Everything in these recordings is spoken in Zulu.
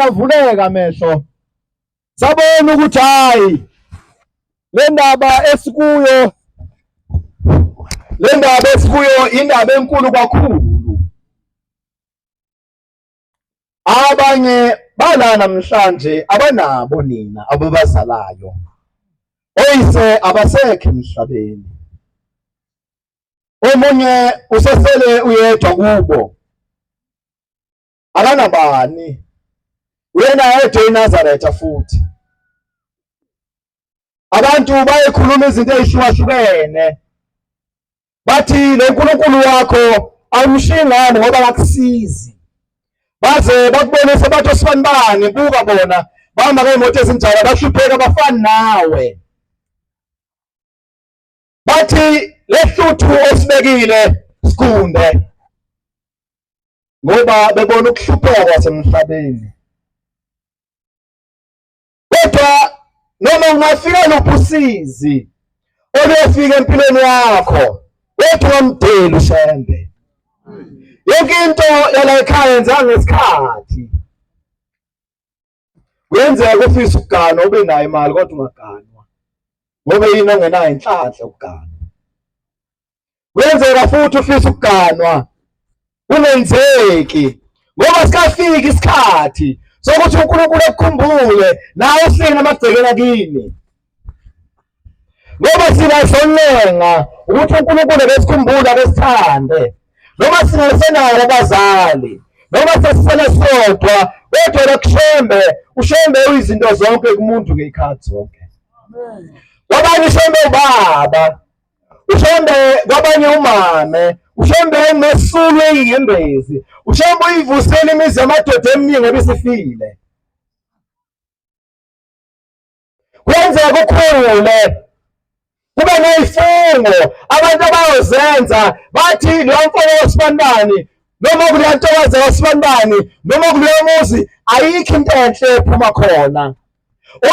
Avuleka amehlo, sabona ukuthi hayi, le ndaba esikuyo, le ndaba esikuyo indaba enkulu kakhulu. Abanye bala namhlanje abanabo nina ababazalayo, oyise abasekho emhlabeni, omunye usesele uyedwa kubo, akanabani, uyena yedwa eNazaretha. Futhi abantu bayekhuluma izinto ezihlukahlukene, bathi lo nkulunkulu wakho awumshiyi ngani ngoba akakusizi. Baze bakubonise, bathi osibanibani, buka bona bahamba ngey'moto ezinjalo, bahlupheka, bafani nawe. Bathi lehluthu osibekile sigunde, ngoba bebona ukuhlupheka kwasemhlabeni. Kodwa noma ungafika luphi usizi oluyofika empilweni yakho, kodwa ungamdeli uShembe. Yonke into yala ekhaya yenzeka ngesikhathi. Kuyenzeka ufise ukuganwa, ube nayo imali, kodwa ungaganwa ngoba yini? Ongenayo inhlanhla yokuganwa. Kuyenzeka futhi ufise ukuganwa, kungenzeki ngoba sikafika isikhathi sokuthi uNkulunkulu ekukhumbule nawe uhleli namagcekela kini, ngoba singasoncenga ukuthi uNkulunkulu akesikhumbule, akesithande, noma singasenawo abazali, noma sesisele sodwa, kodwa lokuShembe, uShembe uyizinto zonke kumuntu ngey'khathi zonke. Kwabanye uShembe ubaba, uShembe kwabanye umame, uShembe unesulu eyinyembezi, uShembe uyivusele imizi yamadoda eminingi ebisifile. Kuyenzeka kukhule kube nezifungo abantu abayozenza, bathi lo mfo wosibanibani noma kuleya ntokazi yasibanibani noma kuleyo muzi ayikho into enhle ephuma khona.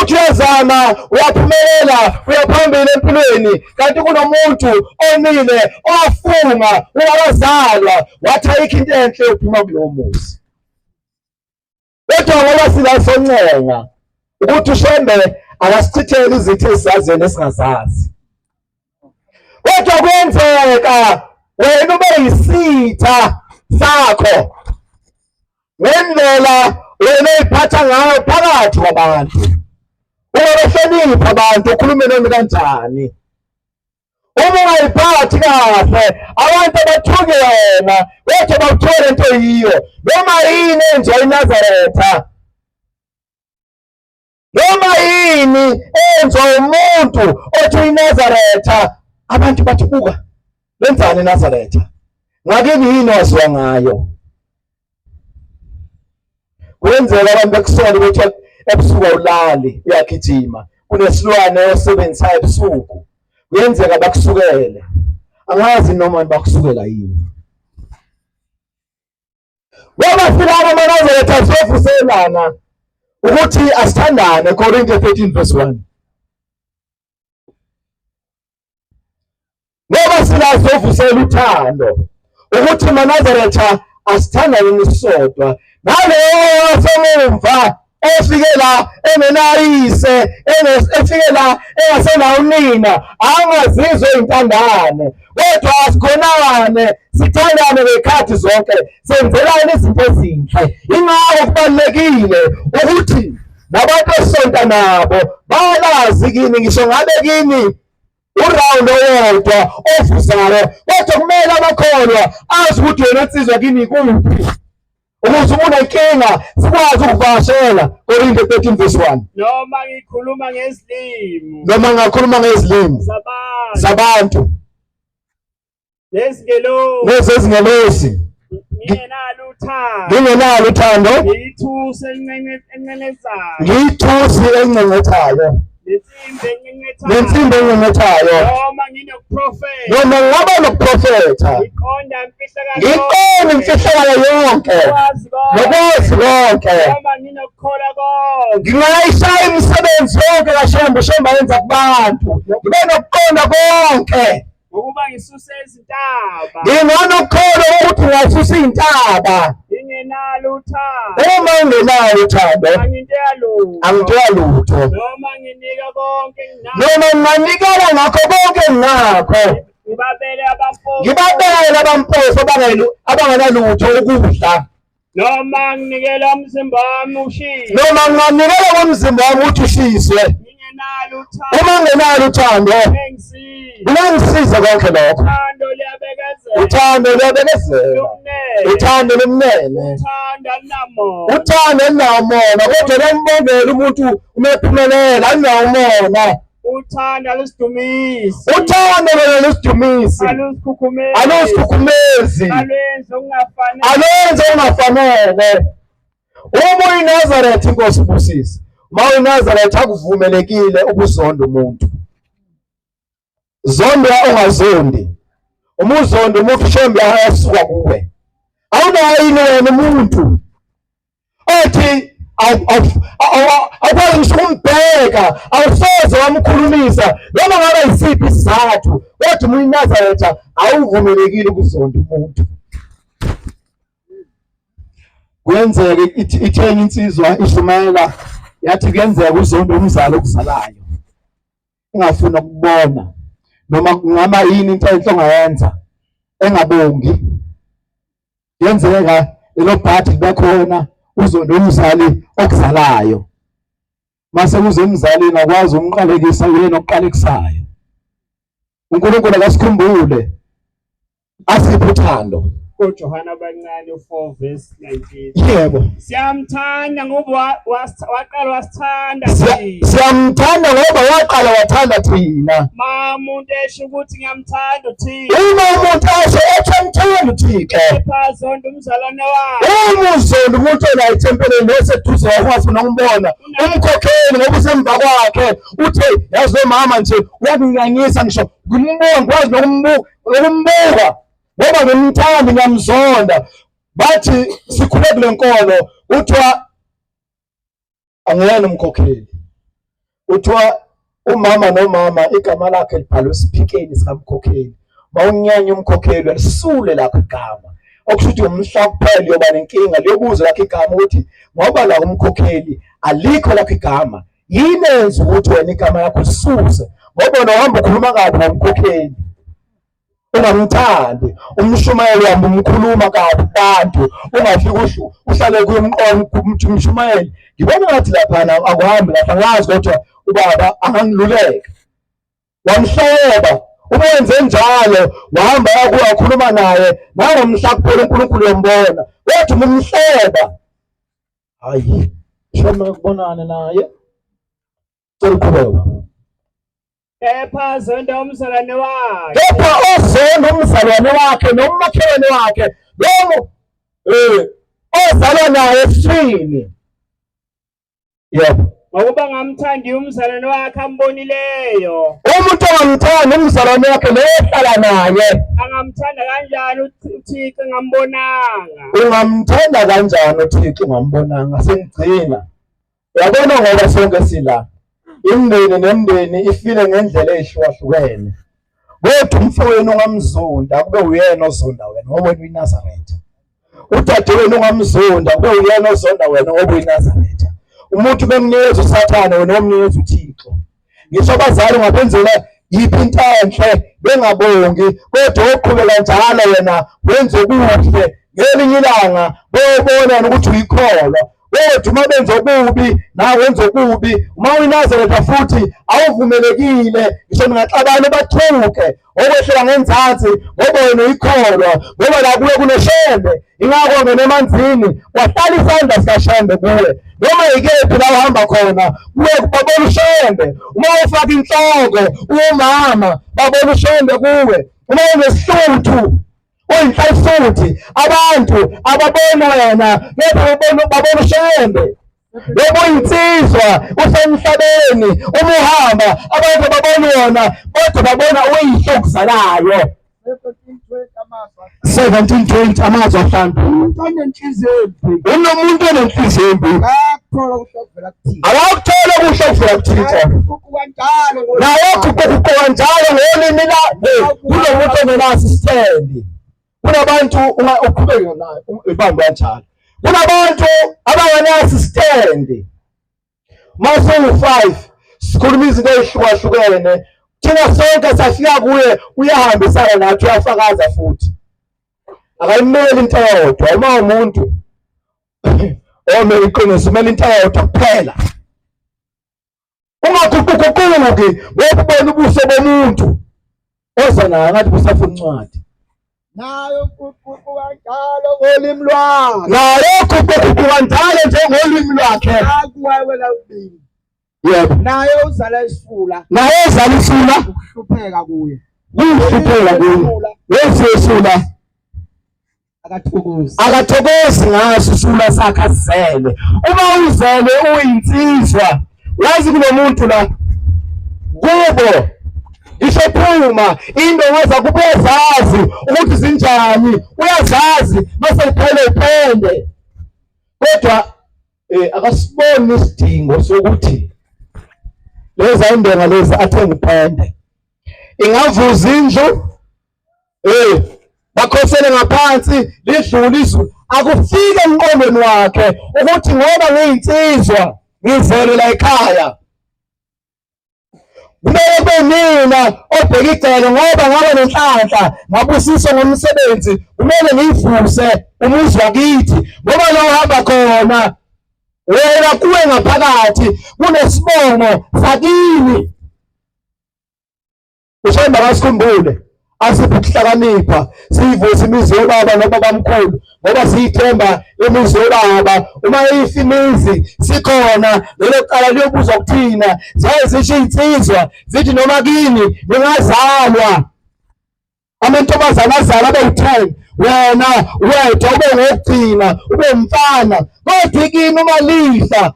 Uthi uyazama, uyaphumelela, uyaphambili empilweni, kanti kunomuntu omile owafunga ungakazalwa wathi ayikho into enhle ephuma kulowo muzi. Kodwa ngoba silasoncenga ukuthi uShembe akasichitheli izitha esizaziyo nesingazazi, kodwa kuyenzeka wena ube yisitha sakho ngendlela wena oyiphatha ngayo phakathi kwabantu. Ungabahloniphi abantu, ukhulume noma kanjani. Uma ungayiphathi kahle abantu, abathuki wena, kodwa bakuthole into yiyo. Noma yini enziwa iNazaretha, noma yini enziwa umuntu othi iNazaretha, abantu bathi buka lenzani iNazaretha ngakini, yini waziwa ngayo? Kuyenzeka abantu bekusole ukuthi ebusuku awulali, uyagijima, kunesilwane osebenzisayo ebusuku. Kuyenzeka bakusukele, angazi noma bakusukela yini, ngoba silabo amaNazaretha siyovuselana ukuthi asithandane. Korinte 13 verse 1. Ngoba silazovusela uthando ukuthi maNazaretha asithandane nisodwa, nalowo wasemumva ofike la engenayise, efike la engasenawo unina, angazizwe intandane, kodwa asikhonane, sithandane ngekhathi zonke, senzelane izinto ezinhle. Ingakho kubalulekile ukuthi nabantu esonta nabo balazi kini, ngisho ngabe kini uround owodwa ovuzayo, kodwa kumele amakholwa azi ukuthi wena nsizwa kini kuphi, ukuze uma unenkinga sikwazi ukuvakashela. Korinte 13 verse 1. Noma ngikhuluma ngezilimi, noma ngakhuluma ngezilimi zabantu zabantu nezingelosi, nezezingelosi, ngingenalo uthando, ngingenalo uthando, ngiyithusi encencezayo, ngiyithusi encencethayo, nensimbi encencethayo, nensimbi encencethayo, noma nginokuprofetha, noma ngaba nokuprofetha, ngiqonda imfihlakalo, ngiqonda imfihlakalo yonke nokwazi nokwazi konke, noma nginokukholwa konke, ngingayishaya imisebenzi yonke kaShembe, uShembe ayenza kubantu, ngibe nokuqonda konke, ngokuba ngisuse izintaba, nginganokukholwa ukuthi ngingasusa iy'ntaba, ngingenalo ngingenalo uthando, Uma ungenalo uthando, anginto yalutho. Anginto yalutho. Noma nginika konke enginakho, Noma nginganikela ngakho konke enginakho, ngibabele abampofu, ngibabele abampofu abangenalutho ukudla, noma nginikela umzimba wami ushiswe, noma nginganikela ngomzimba wami ukuthi ushiswe, ngingenalo uthando, uma ngingenalo uthando, ngengisize. Kungangisiza konke lokho. Uthando luyabekezela, Uthando luyabekezela, lumnene, uthando lumnene, uthando alunamona, uthando alinawo umona, kodwa luyambongela umuntu uma ephumelela, alinawo umona. Uthando alusidumisi, Uthando lona lusidumisi, alusikhukhumezi, alusikhukhumezi, alwenzi okungafanele, alwenze okungafanele. Uma uyiNazaretha, inkosi ibusise. Uma uyiNazaretha akuvumelekile ukuzonda umuntu. Zonda ungazondi. Uma uzonda umuntu, shembe ayasuka kuwe. Awunayo yini wena umuntu othi awukwazi ngisho ukumbheka, awusoze wamkhulumisa noma ngabe yisiphi isizathu, kodwa uma uyiNazaretha awuvumelekile ukuzonda umuntu. Kuyenzeka ithenye insizwa ishumayela yathi kuyenzeka uzonde umzali okuzalayo, ungafuni ukubona noma kungaba yini into enhle ongayenza engabongi. Kuyenzeka lelo bhadi libe khona, uzonde umzali okuzalayo, mase kuze umzali akwazi umqalekisa uyena okuqalekisayo. uNkulunkulu akasikhumbule, asiphe uthando. KoJohana abancane 4 verse 19. Yebo. Siyamthanda ngoba waqala wasithanda thina. Siyamthanda ngoba waqala wathanda thina. Ma umuntu esho ukuthi ngiyamthanda uThixo, Uma umuntu esho ethi amthanda uThixo, kepha azonda umzalwane wakhe, uma uzonda umuntu ola ethempelini oseduze wakwazi nokumbona umkhokheli ngoba usemva kwakhe, uthe yazi lo mama nje uyakunyanyisa, ngisho ngimbuka ngikwazi nokumbuka ngoba ngimthanda ngiyamzonda. Bathi sikhule kule nkolo, kuthiwa angiyena umkhokheli, kuthiwa umama nomama igama lakhe libhalwe esiphikeni sikamkhokheli. Mawunyanya umkhokheli lisule lakho igama, okusho ukuthi umhla kuphela uyoba nenkinga, liyobuza lakho igama ukuthi ngoba la umkhokheli alikho lakho igama, yini enza ukuthi wena igama lakho lisuse, ngoba wena uhamba ukhuluma kabi ngomkhokheli ungamthandi umshumayeli, uhamba umkhuluma kabi kubantu, ungafiki uhlale kuye umqondo umshumayeli, ngibona ngathi laphana akuhambi lapha, ngazi kodwa ubaba angangiluleka. Wamhleba uma wenze njalo, wahamba wakhuluma naye, nangomhla kuphela uNkulunkulu yombona, kodwa uma umhleba, hayi shoma kubonane naye. Cela uqhubeka. Kepha azonda umzalwane wakhe, kepha ozonda umzalwane wakhe nomakhelwane wakhe, lowo ozalwa naye esiswini. Yebo. Ngokuba ngamthandi umzalwane wakhe ambonileyo, Umuntu ongamthandi umzalwane wakhe lowo ohlala naye, angamthanda kanjani uThixo engambonanga? Ungamthanda kanjani uThixo ungambonanga? Sengigcina. Uyabona, ngoba sonke sila, imndeni nemndeni ifile ngendlela eyihlukahlukene, kodwa umfowenu ungamzonda kube uyena ozonda wena ngoba wena uyiNazaretha. Udadewenu ungamzonda kube uyena ozonda wena ngoba uyiNazaretha. Umuntu bemnikeza uSathane, wena omnikeza uThixo. Ngisho abazali ungabenzela yiphi into enhle bengabongi, kodwa oqhubeka njalo wena wenze okuhle, ngelinye ilanga bayobona ukuthi uyikholwa. Kodwa uma benza okubi nawe wenza okubi, uma uyiNazaretha futhi awuvumelekile ngisho ningaxabana bathuke okwehlela ngenzansi, ngoba wena uyikholwa, ngoba la kuwe kunoShembe. Ingakho ngena emanzini wahlala isandla sikaShembe kuwe, noma yikephi la uhamba khona kuwe babona uShembe. Uma ufaka inhloko umama babona uShembe kuwe. Uma unesihluthu uyinhlayisuthi, abantu ababona wena kepha babona uShembe. Yebo, uyinsizwa usemhlabeni, uma uhamba abantu babona wona, kodwa babona uyihlo okuzalayo. 1720 amazwi ahlanu. Umuntu onenhliziyo embi, Unomuntu onenhliziyo embi, akakuthola okuhle okuvela kuThixo. Akakuthola okuhle okuvela kuThixo. Guquka njalo ngolimi Naye lwakhe. guquka njalo ngolimi lakhe. Kunomuntu ongenaso isithembi, kunabantu uqhubeke naye ibambe kanjalo. Kunabantu abangenaso isitendi. Mase u5 sikhuluma izinto ezihlukahlukene. Thina sonke safika kuye uyahambisana nathi uyafakaza futhi. Akayimeli into eyodwa uma umuntu omele iqiniso umele into eyodwa kuphela. Ungaguquguquki ngoba ubona ubuso bomuntu oza naye ngathi busafuna incwadi. Nayo guquguquka njalo ngolimi lwakhe. Nayo guquguquka njalo njengolimi lwakhe. Akuwela kubili. Yebo. Naye uzala isifula. Naye uzala isifula. Ukuhlupheka kuye. Kuhlupheka kuye. Wesifula. Akathokozi. Akathokozi ngaso isifula sakhe asizele. Uma uzele uyinsizwa, wazi kunomuntu la kubo ngisho phuma into waza kubo uyazazi ukuthi zinjani, uyazazi mase uphele uphende. Kodwa akasiboni isidingo sokuthi leza indonga lezi athenge upende ingavuza indlu bakhosele ngaphansi lidlule izulu. Akufike emqondweni wakhe ukuthi ngoba ngiyinsizwa ngizele la ekhaya kumele kube mina obheka igceke, ngoba ngaba nenhlanhla ngabusiswa ngomsebenzi, kumele ngiyivuse umuzi wakithi, ngoba la uhamba khona wena kuwe ngaphakathi kunesibongo sakini. Ushemba kasikhumbule asiphe ukuhlakanipha siyivuse imizi yobaba nobabamkhulu, ngoba siyithemba imizi yobaba. Uma ifa imizi sikhona, lelo cala liyobuzwa kuthina. Zaye zisho iy'nsizwa zithi noma kini ningazalwa amantombazane azala abe u-10, wena wedwa ube ngokugcina ube umfana, kodwa ikini uma lifa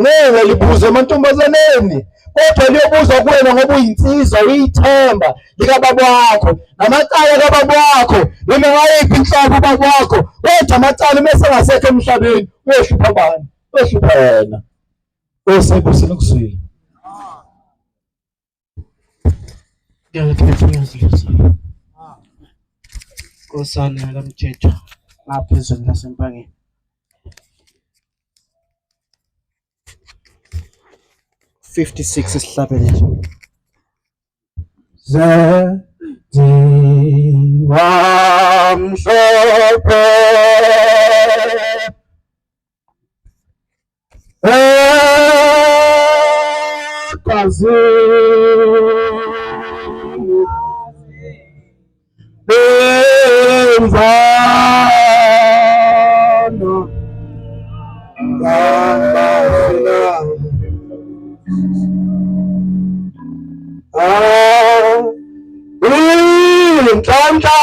ngeke libuze emantombazaneni, kodwa liyobuzwa kuwena ngoba uyinsizwa, uyithemba likababa wakho namacala kababa wakho, noma ngayiphi inhlobo ubaba wakho, kodwa amacala uma esengasekho emhlabeni uyohlupha bani? Uyohlupha yena. Osebusini kuzwile. Nkosana yakamthetho ngapha ezweni laseMpangeni. 56 isihlabelelo. Zenziwa mhlophe egazini lemvana inhlanhla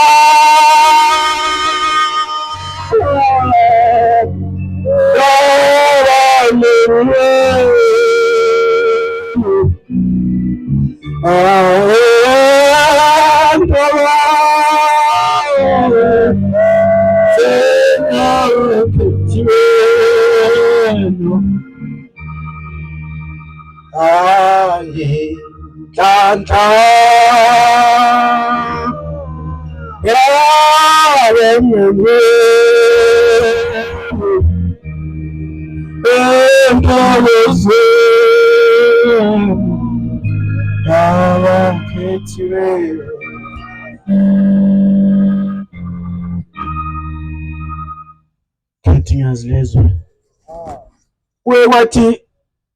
Kuye kwathi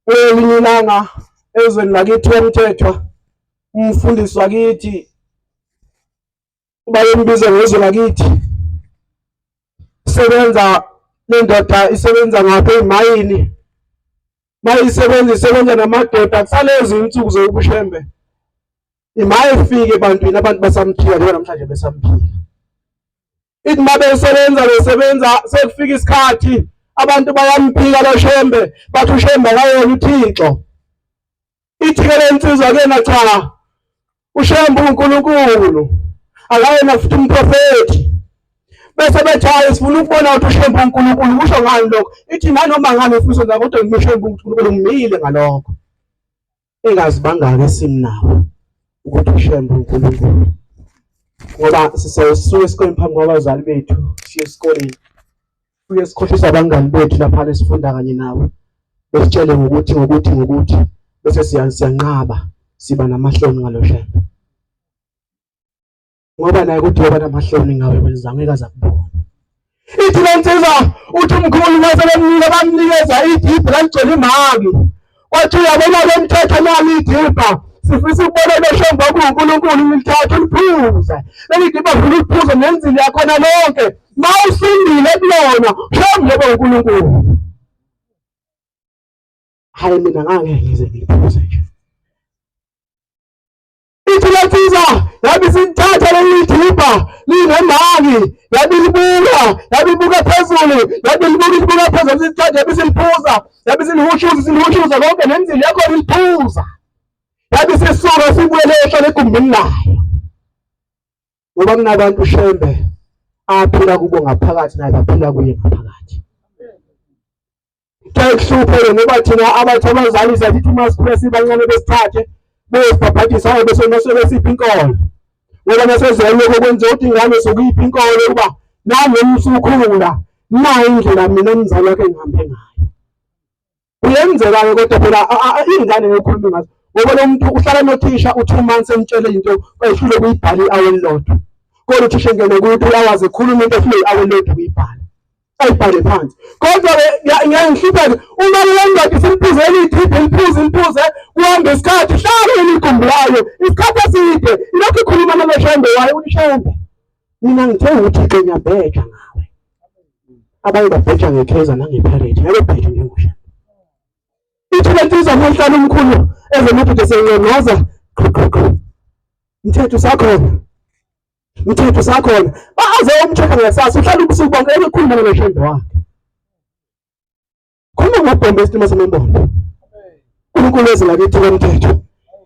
kwelinye ilanga ezweni lakithi wemthethwa umfundisi wakithi bayembiza ngezwe lakithi sebenza le ndoda isebenza ngapha emayini mayisebenza isebenza namadoda kusalezi insuku zokubushembe imaye ifike ebantwini abantu basamphika njengoba namhlanje besamphika. Ithi uma besebenza besebenza sekufika isikhathi abantu bayamphika lo Shembe, bathi uShembe akayena uThixo. Ithi-ke le nsizwa kuyena cha, uShembe uNkulunkulu akayena futhi umprofethi. Bese bethi hayi sifuna ukubona ukuthi uShembe uNkulunkulu kusho ngani lokho. Ithi nanoma ngani ufisa la kodwa ngiShembe uNkulunkulu ngimile ngalokho. Engazi bangaki esimnawo ukuthi uShembe uNkulunkulu, ngoba sisuke esikoleni phambi kwabazali bethu siye esikoleni. Fike sikhohlisa abangani bethu lapha lesifunda kanye nabo, besitshele ngokuthi ngokuthi ngokuthi, bese siyanqaba, siba namahloni ngalo Shembe. Ngoba naye kuthi yoba namahloni ngawe wena ngeke aze akubone. Ithi le nsizwa uthi umkhulu mase bemnika bamnikeza idibha laligcwele imaki. Wathi uyabona lo mthetho nali idibha sifisa ukubona loshemba kuNkulunkulu ngilithatha uliphuze. Leli dibha funa uliphuze nenzili yakhona lonke. Mawusindile kulona shembe lobo uNkulunkulu. Hayi mina ngangeke ngize ngiliphuze nje. Ithi lensizwa yabe isithatha leli jibha linemali yabe libuka yabe ibuka phezulu yabe libuka libuka phezulu isithatha yabe isiliphuza yabe isilihushuza isilihushuza konke nenzili yakho iliphuza yabe isisuka sibuyele ehlala egumbini layo ngoba kunabantu shembe aphila kubo ngaphakathi naye baphila kuye ngaphakathi. Kuyakuhluphe ngoba thina abathi abazali sathi uma sikhula sibancane besithathe beyosibhabhadisa awu bese mase besipha inkolo ngoba nasezweni lokho kwenza ukuthi ingane sokuyipha inkolo ukuba nami usukhula nayo indlela mina umzali wakhe engihambe ngayo. Kuyenzeka-ke kodwa phela iy'ngane ngikhuluma ngazo ngoba lo muntu uhlala nothisha u-2 months emtshele into ehlule kuyibhala i-hour elilodwa kodwa uthisha engene kuyi-3 hours ekhuluma into ehlule i-hour elilodwa kuyibhala ayibhale phansi. Kodwa-ke ngiyake ngihlupheke uma leyo ndoda isiliphuze eliyidibhe iliphuze iliphuze kuhambe isikhathi hlale leli gumbi layo isikhathi eside ilokhu ikhuluma naloshembe wayo uthi shembe mina ngithe uthixo ngiyabheja ngawe. Abanye babheja ngeKaizer nangePirate ngeke bheje njengoshembe. Ithi le nsizwa umhlala omkhulu ezemadoda senqonqoza mthetho usakhona mthetho usakhona baze umthetho ngesasa uhlala ubusuku bonke ebekhuluma noshembe wakhe. Khuluma ngobhombe isitima samambondo. uNkulunkulu wezwe lakithi komthetho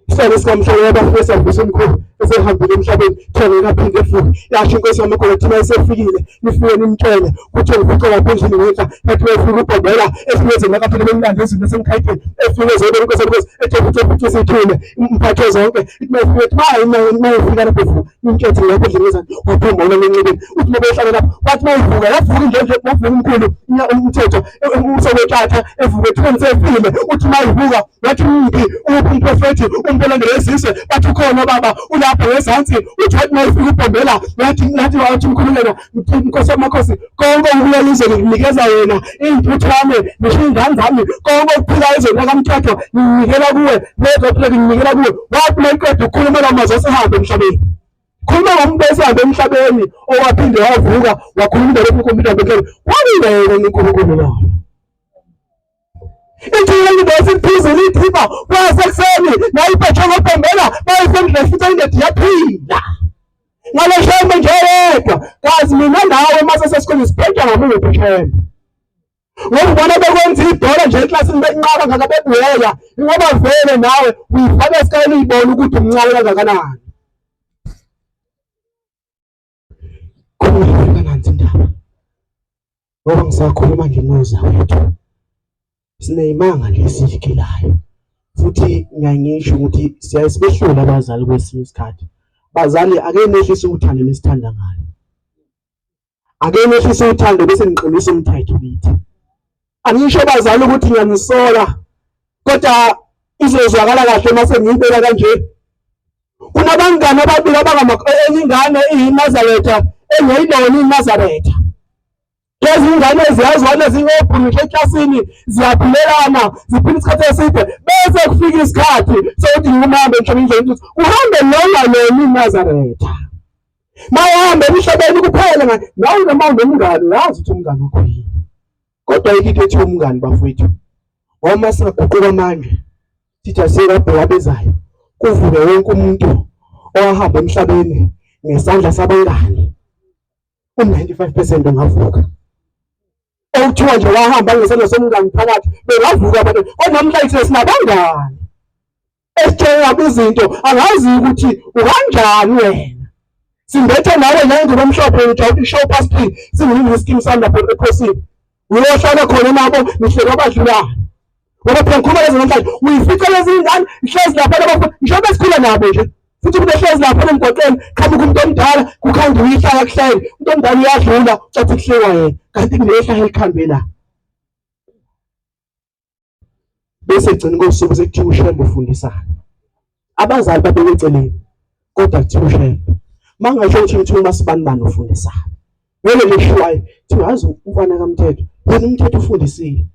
isibalo sikamhlaba wabafike savusa umkhulu esehambile emhlabeni kuthiwa ngeke aphinde evuke yasho inkosi yamakhona kuthiwa isefikile nifike nimtshele kuthiwa ngifice lapho endlini ngenhla yathi wefika ubhombela efike ezweni lakaphele bemlanda ezweni lasemkhayideni efike ezweni inkosi yamakhosi ethe futhi futhi sithule mphathe zonke ithi mayifika ethi mayi mayifika lapho evuka nimtshele lapho endlini ezani waphuma wona lenxebeni uthi mabehlala lapho wathi mayivuka yavuka nje nje wavuka umkhulu umthetho usewethatha evuka ethiwa ngisefile uthi mayivuka wathi uphi uphi umprofethi umuntu olandela ezizwe bathi ukhona baba ulapha ngezansi uthi wathi mayifika ubhombela wathi nathi wathi umkhululeka nkosi yamakhosi konke okukuleli izwe ngikunikeza wena iy'ntuthwane ngisho iy'ngane zami konke okuphila ezweni lakamthetho nginikela kuwe lezo phila nginikela kuwe wathi mayiqeda ukukhuluma la mazwi asehambe emhlabeni. Khuluma ngomuntu osehambe emhlabeni owaphinde wavuka wakhuluma indaba yokukhomba indaba emhlabeni. Kwakungeke uNkulunkulu loyo. Ithi indoda isiphuzile ithipha kwasekuseni nayibhetshe ngobhombela bayisendlela futhi indoda iyaphila. Ngalo shembe nje yedwa kazi mina nawe mase sesikhona sibheja ngamuphi shembe. Ngoba ubona bekwenza ibhola nje eklasini bekunqaba ngaka bekuhoya ngoba vele nawe uyifaka esikaleni uyibona ukuthi umncane kangakanani. Khuluma nansi indaba. Ngoba ngisakhuluma nje nozakwethu. Sineyimanga nje esiyigilayo. Futhi ngiyangisho ukuthi siyaye sibehlule abazali kwesinye isikhathi. Bazali ake nehlise uthando nisithanda ngalo. Ake nehlise uthando bese niqinisa umthetho kithi. Angisho bazali ukuthi ngiyanisola kodwa izozwakala kahle uma sengiyibeka kanje. Kunabangani ababili abangama enye ingane iyiNazaretha engeyilona iNazaretha. Lezi ingane ziyazwana zingobhungisha eklasini ziyaphilelana ziphila isikhathi eside bese kufika isikhathi sokuthi ngihambe ngisho indlela ukuthi uhambe lona lona iNazaretha. Mawuhambe emhlabeni kuphela ngathi nawe noma unomngani uyazi ukuthi umngani wakho yini. Kodwa ayikho into ethi umngani bafowethu. Ngoba singaguquka manje sithi asikabheka abezayo kuvuke wonke umuntu owahamba emhlabeni ngesandla sabangani u-95% ungavuka. Okuthiwa nje wahamba ngesandla somngani phakathi bengavuka abantu kodwa namhlanje thina sinabangani esitshela izinto angazi ukuthi ukanjani wena. Simbethe nawe ngengubo emhlophe nje ishow past 3 singuyini iskim sami lapho ekhosini. Uyohlala khona nabo nihleka abadlulayo. Ngoba phela ngikhuluma lezi namhlanje uyifica lezi ngane ihlezi lapha labafuna njengoba sikhula nabo nje. Futhi umuntu ehlezi lapha emgwaqeni qhamuka umuntu omdala kukhanda uyihlaya kuhleke umuntu omdala uyadlula ucathi kuhlekwa yena kanti kunehlaya elikhambe la. Bese egcina kosuku sekuthiwa uShembe ufundisana. Abazali babeke eceleni kodwa kuthiwa uShembe. Mangasho ukuthi ngithiwa uMasibani bani ufundisana. Ngeke ngishiwayo kuthiwa yazi umfana kaMthetho yena umthetho ufundisile.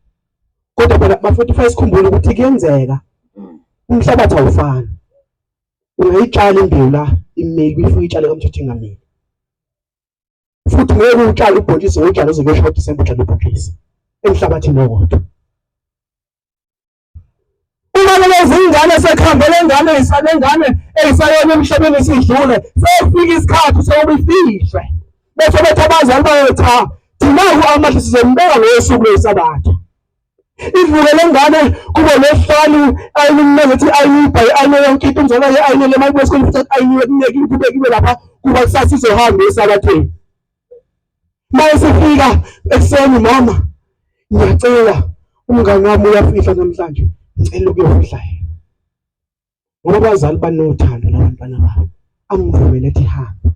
Kodwa phela bafowethu fanele sikhumbule ukuthi kuyenzeka umhlabathi awufani. Ungayitshala imbewu la imile uyifike uyitshale kaMthetho ingamili. Futhi ngeke utshale ubhontshisi ngotshale uze kuyosha uDisemba utshale ubhontshisi emhlabathini owodwa. Uma lezi ingane sekuhambele ingane isale ingane eyisayona emhlabeni isidlule sefika isikhathi sokuba ifihlwe bese bethi abazali bayo cha thina u-amahle sizombeka ngosuku lwesabatha ivuke le ngane kube lesihlanu ayinimneze ethi ayinibha ayine yonke into umzala ye ayinele uma ibuye esikoleni futhi ayiniwe kunekile kubekiwe lapha kuba kusasa izohamba esabatheni uma isifika ekuseni mama ngiyacela umngane wami uyafihla namhlanje ngicela ukuyofihla yena ngoba abazali banothando labantwana babo amvumele ethi hamba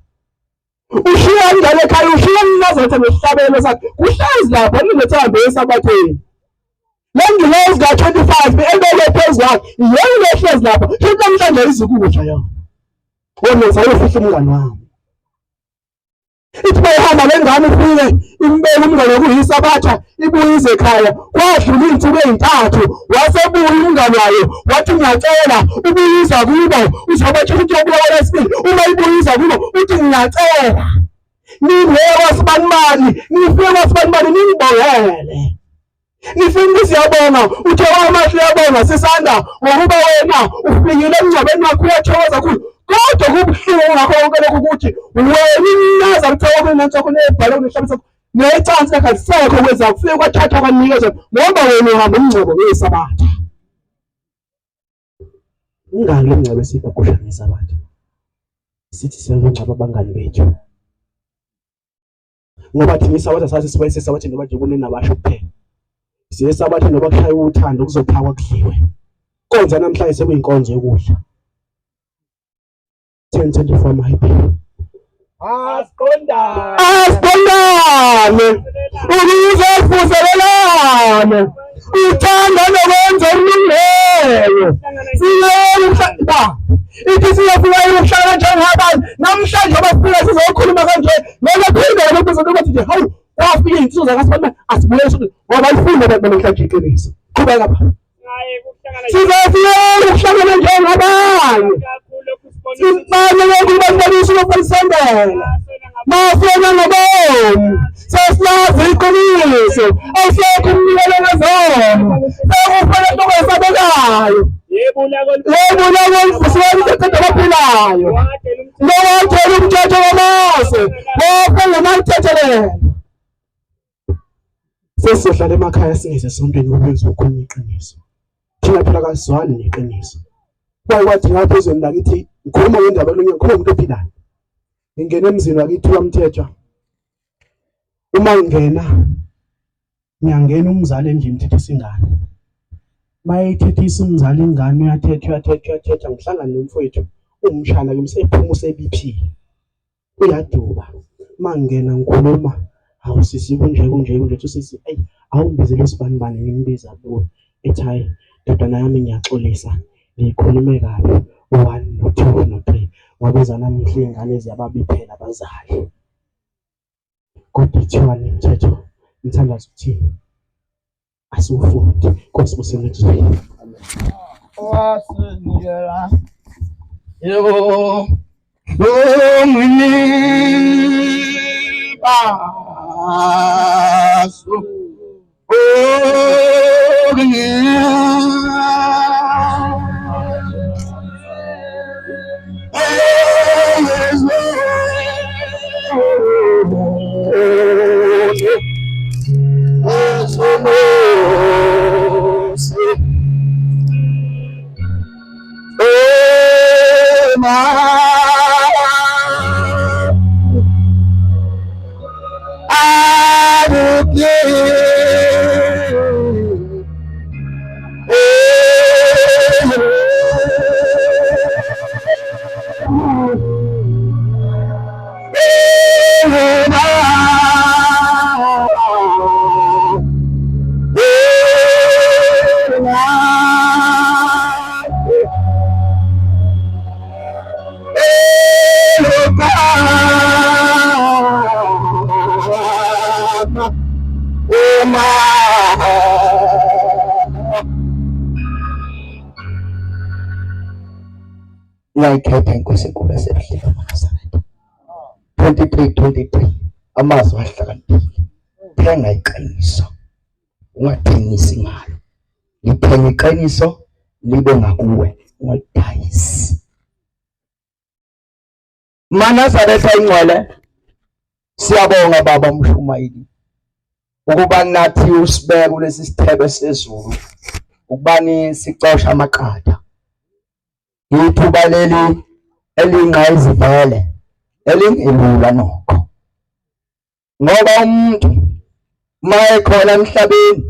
ushiya ingane ekhaya ushiya umnazaretha nesihlabelo sakhe kuhlezi lapha ninethemba esabatheni le ngilozi ka-25 ebeke phezu kwakhe iyona lehlezi lapha futhi namhlanje ayizukudla yona wena usayofihla umngane wami ithi bayihamba le ngane ifike imbeke umngane wokuyisabatha ibuye ize ekhaya kwadlula iy'nsuku ey'ntathu wasebuya umngane wayo wathi ngiyacela ubuyiza kubo uzobatshela ukuthi uyobuya kwelesibili uma ibuyiza kubo uthi ngiyacela ningeke kwasibanibani nifike kwasibanibani ningibongele Nifuna ukuthi siyabonga uthe wamahle uyabonga sisanda ngokuba wena ufikile emngcwabeni wakho uyathokoza kakhulu kodwa kubuhlungu ngakho konke lokhu ukuthi wena inaza kuthiwa kunentsoko nebhala kunehlabisa necansi lakhe alisekho kweza kufike kwathathwa kwanikezwa ngoba wena uhamba umngcwabo ngesabatha ingani le mngcwabo esiyigugusha ngesabatha sithi siyongcwaba abangani bethu ngoba thina isabatha sathi sibuye sesabatha noma nje kunenabasho kuphela siye sabatha noma kushaya uthando kuzophakwa kudliwe konza namhlanje sekuyinkonzo yokudla 1024 my people Asiqondane. Asiqondane. Ukuze sivuselelane. Uthanda nokwenza okulungileyo. Siyeke ba. Ithi siyofika ukuhlala njengabanye. Namhlanje abafika sizokhuluma kanje. Ngeke phinde lokho kuzobe nje hawu kwafika izinsuku zakasibani asibuyele ngoba ifunda abantu namhlanje iqiniso. Qhubeka baba. Sizofika ukuhlangana njengabanye. Sibane ukuba sibonise ukufanisendela. Masona ngobomi. Sesilazi iqiniso. Awusekho umnikelo wezono. Sekufanele okwesabekayo. Yebo lako livusiwe abaphilayo. Lowathela umthetho kaMose. Wafa ngamamthethelelo. Sesizohlala emakhaya singeze esontweni ngoba ngizokhuluma iqiniso. Thina phela kasizwani neqiniso. Kwaye kwathi ngapha ezweni lakithi ngikhuluma ngendaba elunye ngikhuluma umuntu ophilayo. Ngingena emzini wakithi waMthethwa. Uma ngingena ngiyangena umzali endlini thethisa ingane. Mayethethisa umzali ingane uyathetha uyathetha uyathetha ngihlangana nomfowethu umshana kimi sephuma usebiphile. Uyaduba mangingena ngikhuluma hawu sisi kunje kunje kunje uthi usisi eyi awungibizele usibanibani ngimbiza kuwe ethi hhayi ndodana yami ngiyaxolisa ngikhulume kabi u-one no-two no-three ngoba ezanamuhla iy'ngane ziyababiphela abazali kodwa ithiwani imithetho imithandazo ukuthini asiwufundi Nkosi busemezweni Wasinikela yebo lomini baso Iyayikhetha inkosi enkulu yasebuhleni amaNazaretha. 23 23 amazwi ahlakaniphile. Thenga iqiniso. Ungathengisi ngalo. Lithenga iqiniso libe ngakuwe, ungalidayisi. MaNazaretha ingcwele, siyabonga baba Mshumayeli ukuba nathi usibeke kulesi sithebe sezulu ukubani sicosha amaqatha. Ithuba leli elingqayizivele elingelula nokho. Ngoba umuntu uma ekhona emhlabeni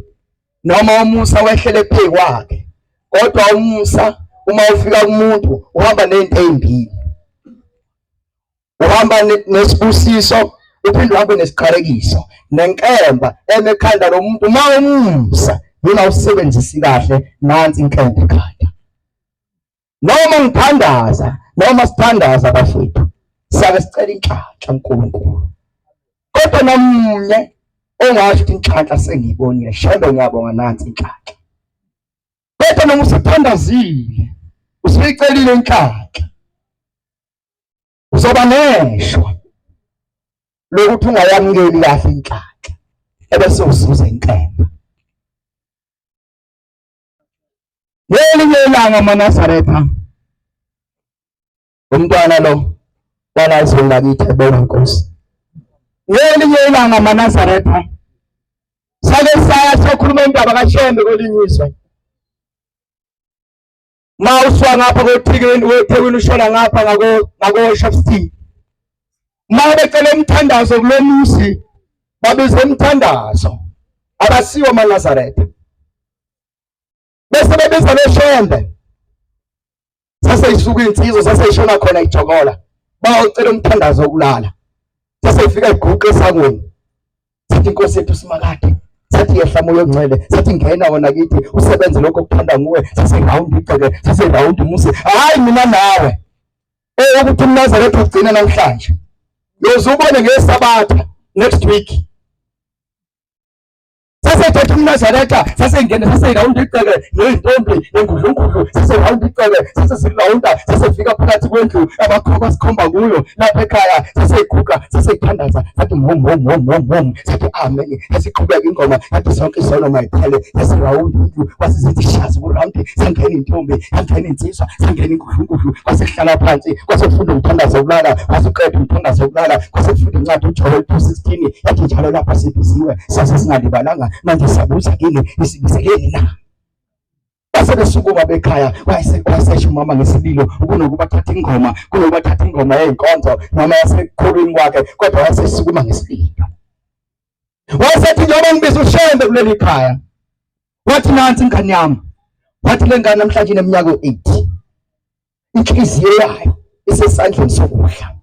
noma umusa wehlele phezu kwakhe, kodwa umusa uma ufika kumuntu uhamba nezinto ezimbili, uhamba nesibusiso uphinde uhambe nesiqalekiso nenkemba emekhanda lomuntu. Uma umusa ungawusebenzisi kahle, nansi inkemba ekhanda. Noma ngithandaza noma sithandaza bafethu, siyake sicela inhlanhla uNkulunkulu, kodwa namunye ongasho ukuthi inhlanhla sengiyibonile, shembe ngiyabonga nansi inhlanhla. Kodwa noma usuthandazile usuyicelile inhlanhla, uzoba neshwa lokuthi ungayamukeli kahle inhlanhla ebese uzuza inkemba. Ngelinye ilanga amaNazaretha, umntwana lo wala ezweni lakithi ebonga inkosi. Ngelinye ilanga amaNazaretha sake saya sokhuluma indaba kaShembe kwelinye izwe. Ma usuka ngapha koThekwini, weThekwini ushona ngapha ngako ngako Shopstein. Ma becela umthandazo kulomuzi, babiza umthandazo. Abasiwo amaNazaretha. Bese bebiza noShembe. Sase isuka insizwa sase ishona khona ijokola. Bayocela umthandazo wokulala. Sase ifika iguqe esangweni. Sathi inkosi yethu simakade, sathi yehla moya ongcwele, sathi ngena wona kithi usebenze lokho okuthanda nguwe. Sase round igceke, sase round umuzi. Hayi mina nawe. Eh ukuthi umNazaretha ugcina namhlanje. Yoze ubone ngeSabatha next week. Sasethatha umNazaretha, sasengena, saseyilawunda iceke ney'ntombi nengudlungudlu, saseyilawunda iceke, sasesirawunda, sasefika phakathi kwendlu abakhomba sikhomba kuyo lapha ekhaya, saseyiguqa, saseyithandaza, sathi mhom mhom mhom mhom mhom, sathi amen, sasiqhubeka ingoma, sathi sonke isono mayiphele, sasirawunda indlu, kwasizithi shazi kurawundi, sangena intombi, sangena insizwa, sangena ingudlungudlu, kwasekuhlala phansi, kwasefunda umthandazo wokulala, kwasuqeda umthandazo wokulala, kwasefunda incwadi uJoel 2:16, yathi njalo lapha sibiziwe sase singalibalanga, manje siyabuza kini nisibizeleni na? Base besukuma bekhaya, wayesesho umama ngesililo, kunokuba thatha ingoma, kunokuba thatha ingoma yey'nkonzo noma yasekukholweni kwakhe, kodwa wayesesukuma ngesililo. Wayesethi njengoba ngibiza uShembe kuleli khaya, wathi nansi ingane yami, wathi le ngane namhlanje ineminyaka u-8, inhliziyo yayo isesandleni sokudla.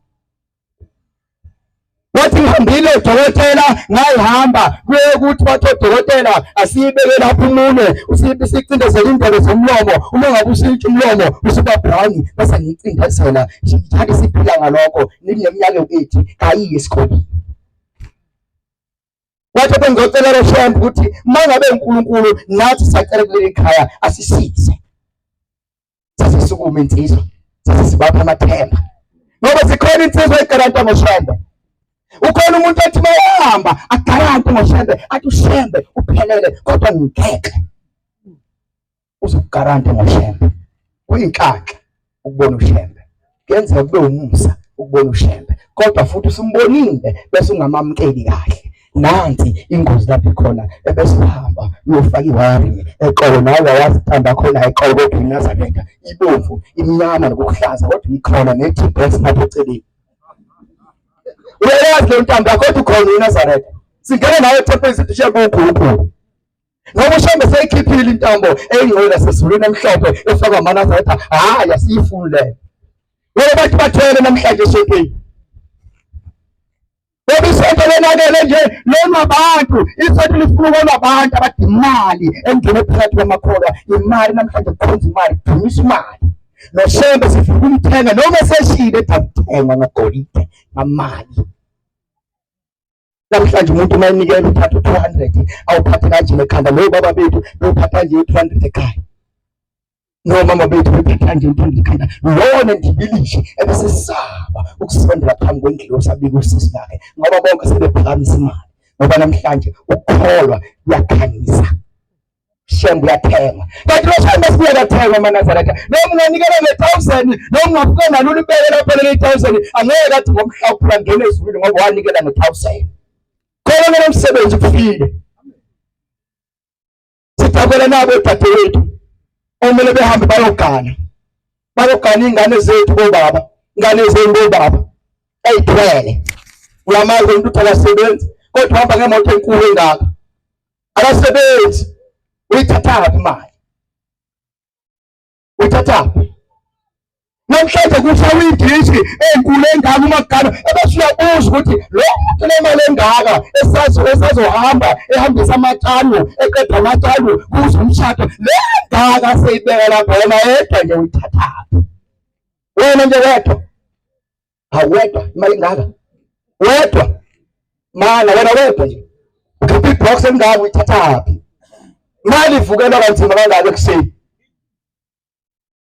Wathi ngihambile dokotela, ngayihamba kuye ukuthi bathi odokotela asiyibeke lapho umunwe, usicindezela indebe zomlomo, uma ngabe ushintsha umlomo usuba brown, bese ngiyicindezela njalo siphila ngalokho nineminyaka ewu-8 kayiyi esikoleni. Wathi bengizocela lo Shembe ukuthi uma ngabe uNkulunkulu nathi siyacela kuleli khaya asisize. Sasisukuma insizwa, sasisibapha amathemba. Ngoba sikhona insizwa egaranta ngoShembe. Ukhona umuntu othi mayahamba agarante ngoShembe, athi uShembe uphelele kodwa ngeke uzokugarante ngoShembe. Kuyinhlanhla ukubona uShembe. Kuyenzeka kube umusa ukubona uShembe, kodwa futhi usumbonile bese ungamamukeli kahle. Nansi ingozi lapho ikhona, ebese uhamba uyofaka iwiring eqolo, nawe wayazi intambo yakhona eqolo, kodwa iNazaretha ibomvu, imnyama nokuhlaza, kodwa ikhona ne-T-Rex lapho eceleni. Uyayazi le ntambo yakho, kodwa ukhona iNazaretha. Singena nawe ethempelini sithi Shembe uNkulunkulu. Ngoba uShembe seyikhiphile intambo eyingcwele yasezulwini emhlophe efakwa amaNazaretha, hhayi asiyifuni leyo. Ngoba bathi bathwele namhlanje esontweni. Ngoba isonto lonakele nje lona abantu, isonto lifuna ukonwa abantu abadimali engene phakathi kwamakholwa. Imali namhlanje kukhonza imali, kudumisa imali. NoShembe sifuna ukumthenga noma eseshile ethi akuthengwa ngegolide ngamali. Namhlanje umuntu uma enikela uthatha u-200 awuphathe kanje ekhanda, lowo baba bethu bewuphatha nje u-200 ekhaya. Nomama bethu bephetha nje uthanda ikhanda lona ndibilishe ebesesaba ukusondela phambi kwengilosi abike usizi lakhe ngoba bonke sebephakamisa imali ngoba namhlanje ukukholwa kuyakhanyisa. Shembe uyathenga kanti lo shembe siyakathengwa amaNazaretha noma unganikela nge-thousand noma ungafika nalo ulibeke lapha leli thousand angeke athi ngomhla uphula ngene ezulwini ngoba wanikela nge-thousand. Khona ngalo msebenzi kufile sidabukela nabo odadewethu omele behambe bayogana bayogana iy'ngane zethu kobaba ingane zenu kobaba eyithwele uyamazi umuntu uthi akasebenzi kodwa uhamba ngemoto enkulu engaka akasebenzi uyithathaphi imali uyithathaphi namhlanje kushawa idishi enkulu engaka umagana ebese uyabuza ukuthi lo muntu lemali engaka esazo esazohamba ehambisa amatshalo eqeda amatshalo kuze umshado le ngaka seyibeka lapha wena yedwa nje uyithathaphi wena nje wedwa awedwa imali engaka wedwa mana wena wedwa nje ukhipha ibox engaka uyithathaphi imali ivukelwa kanzima kangaka ekuseni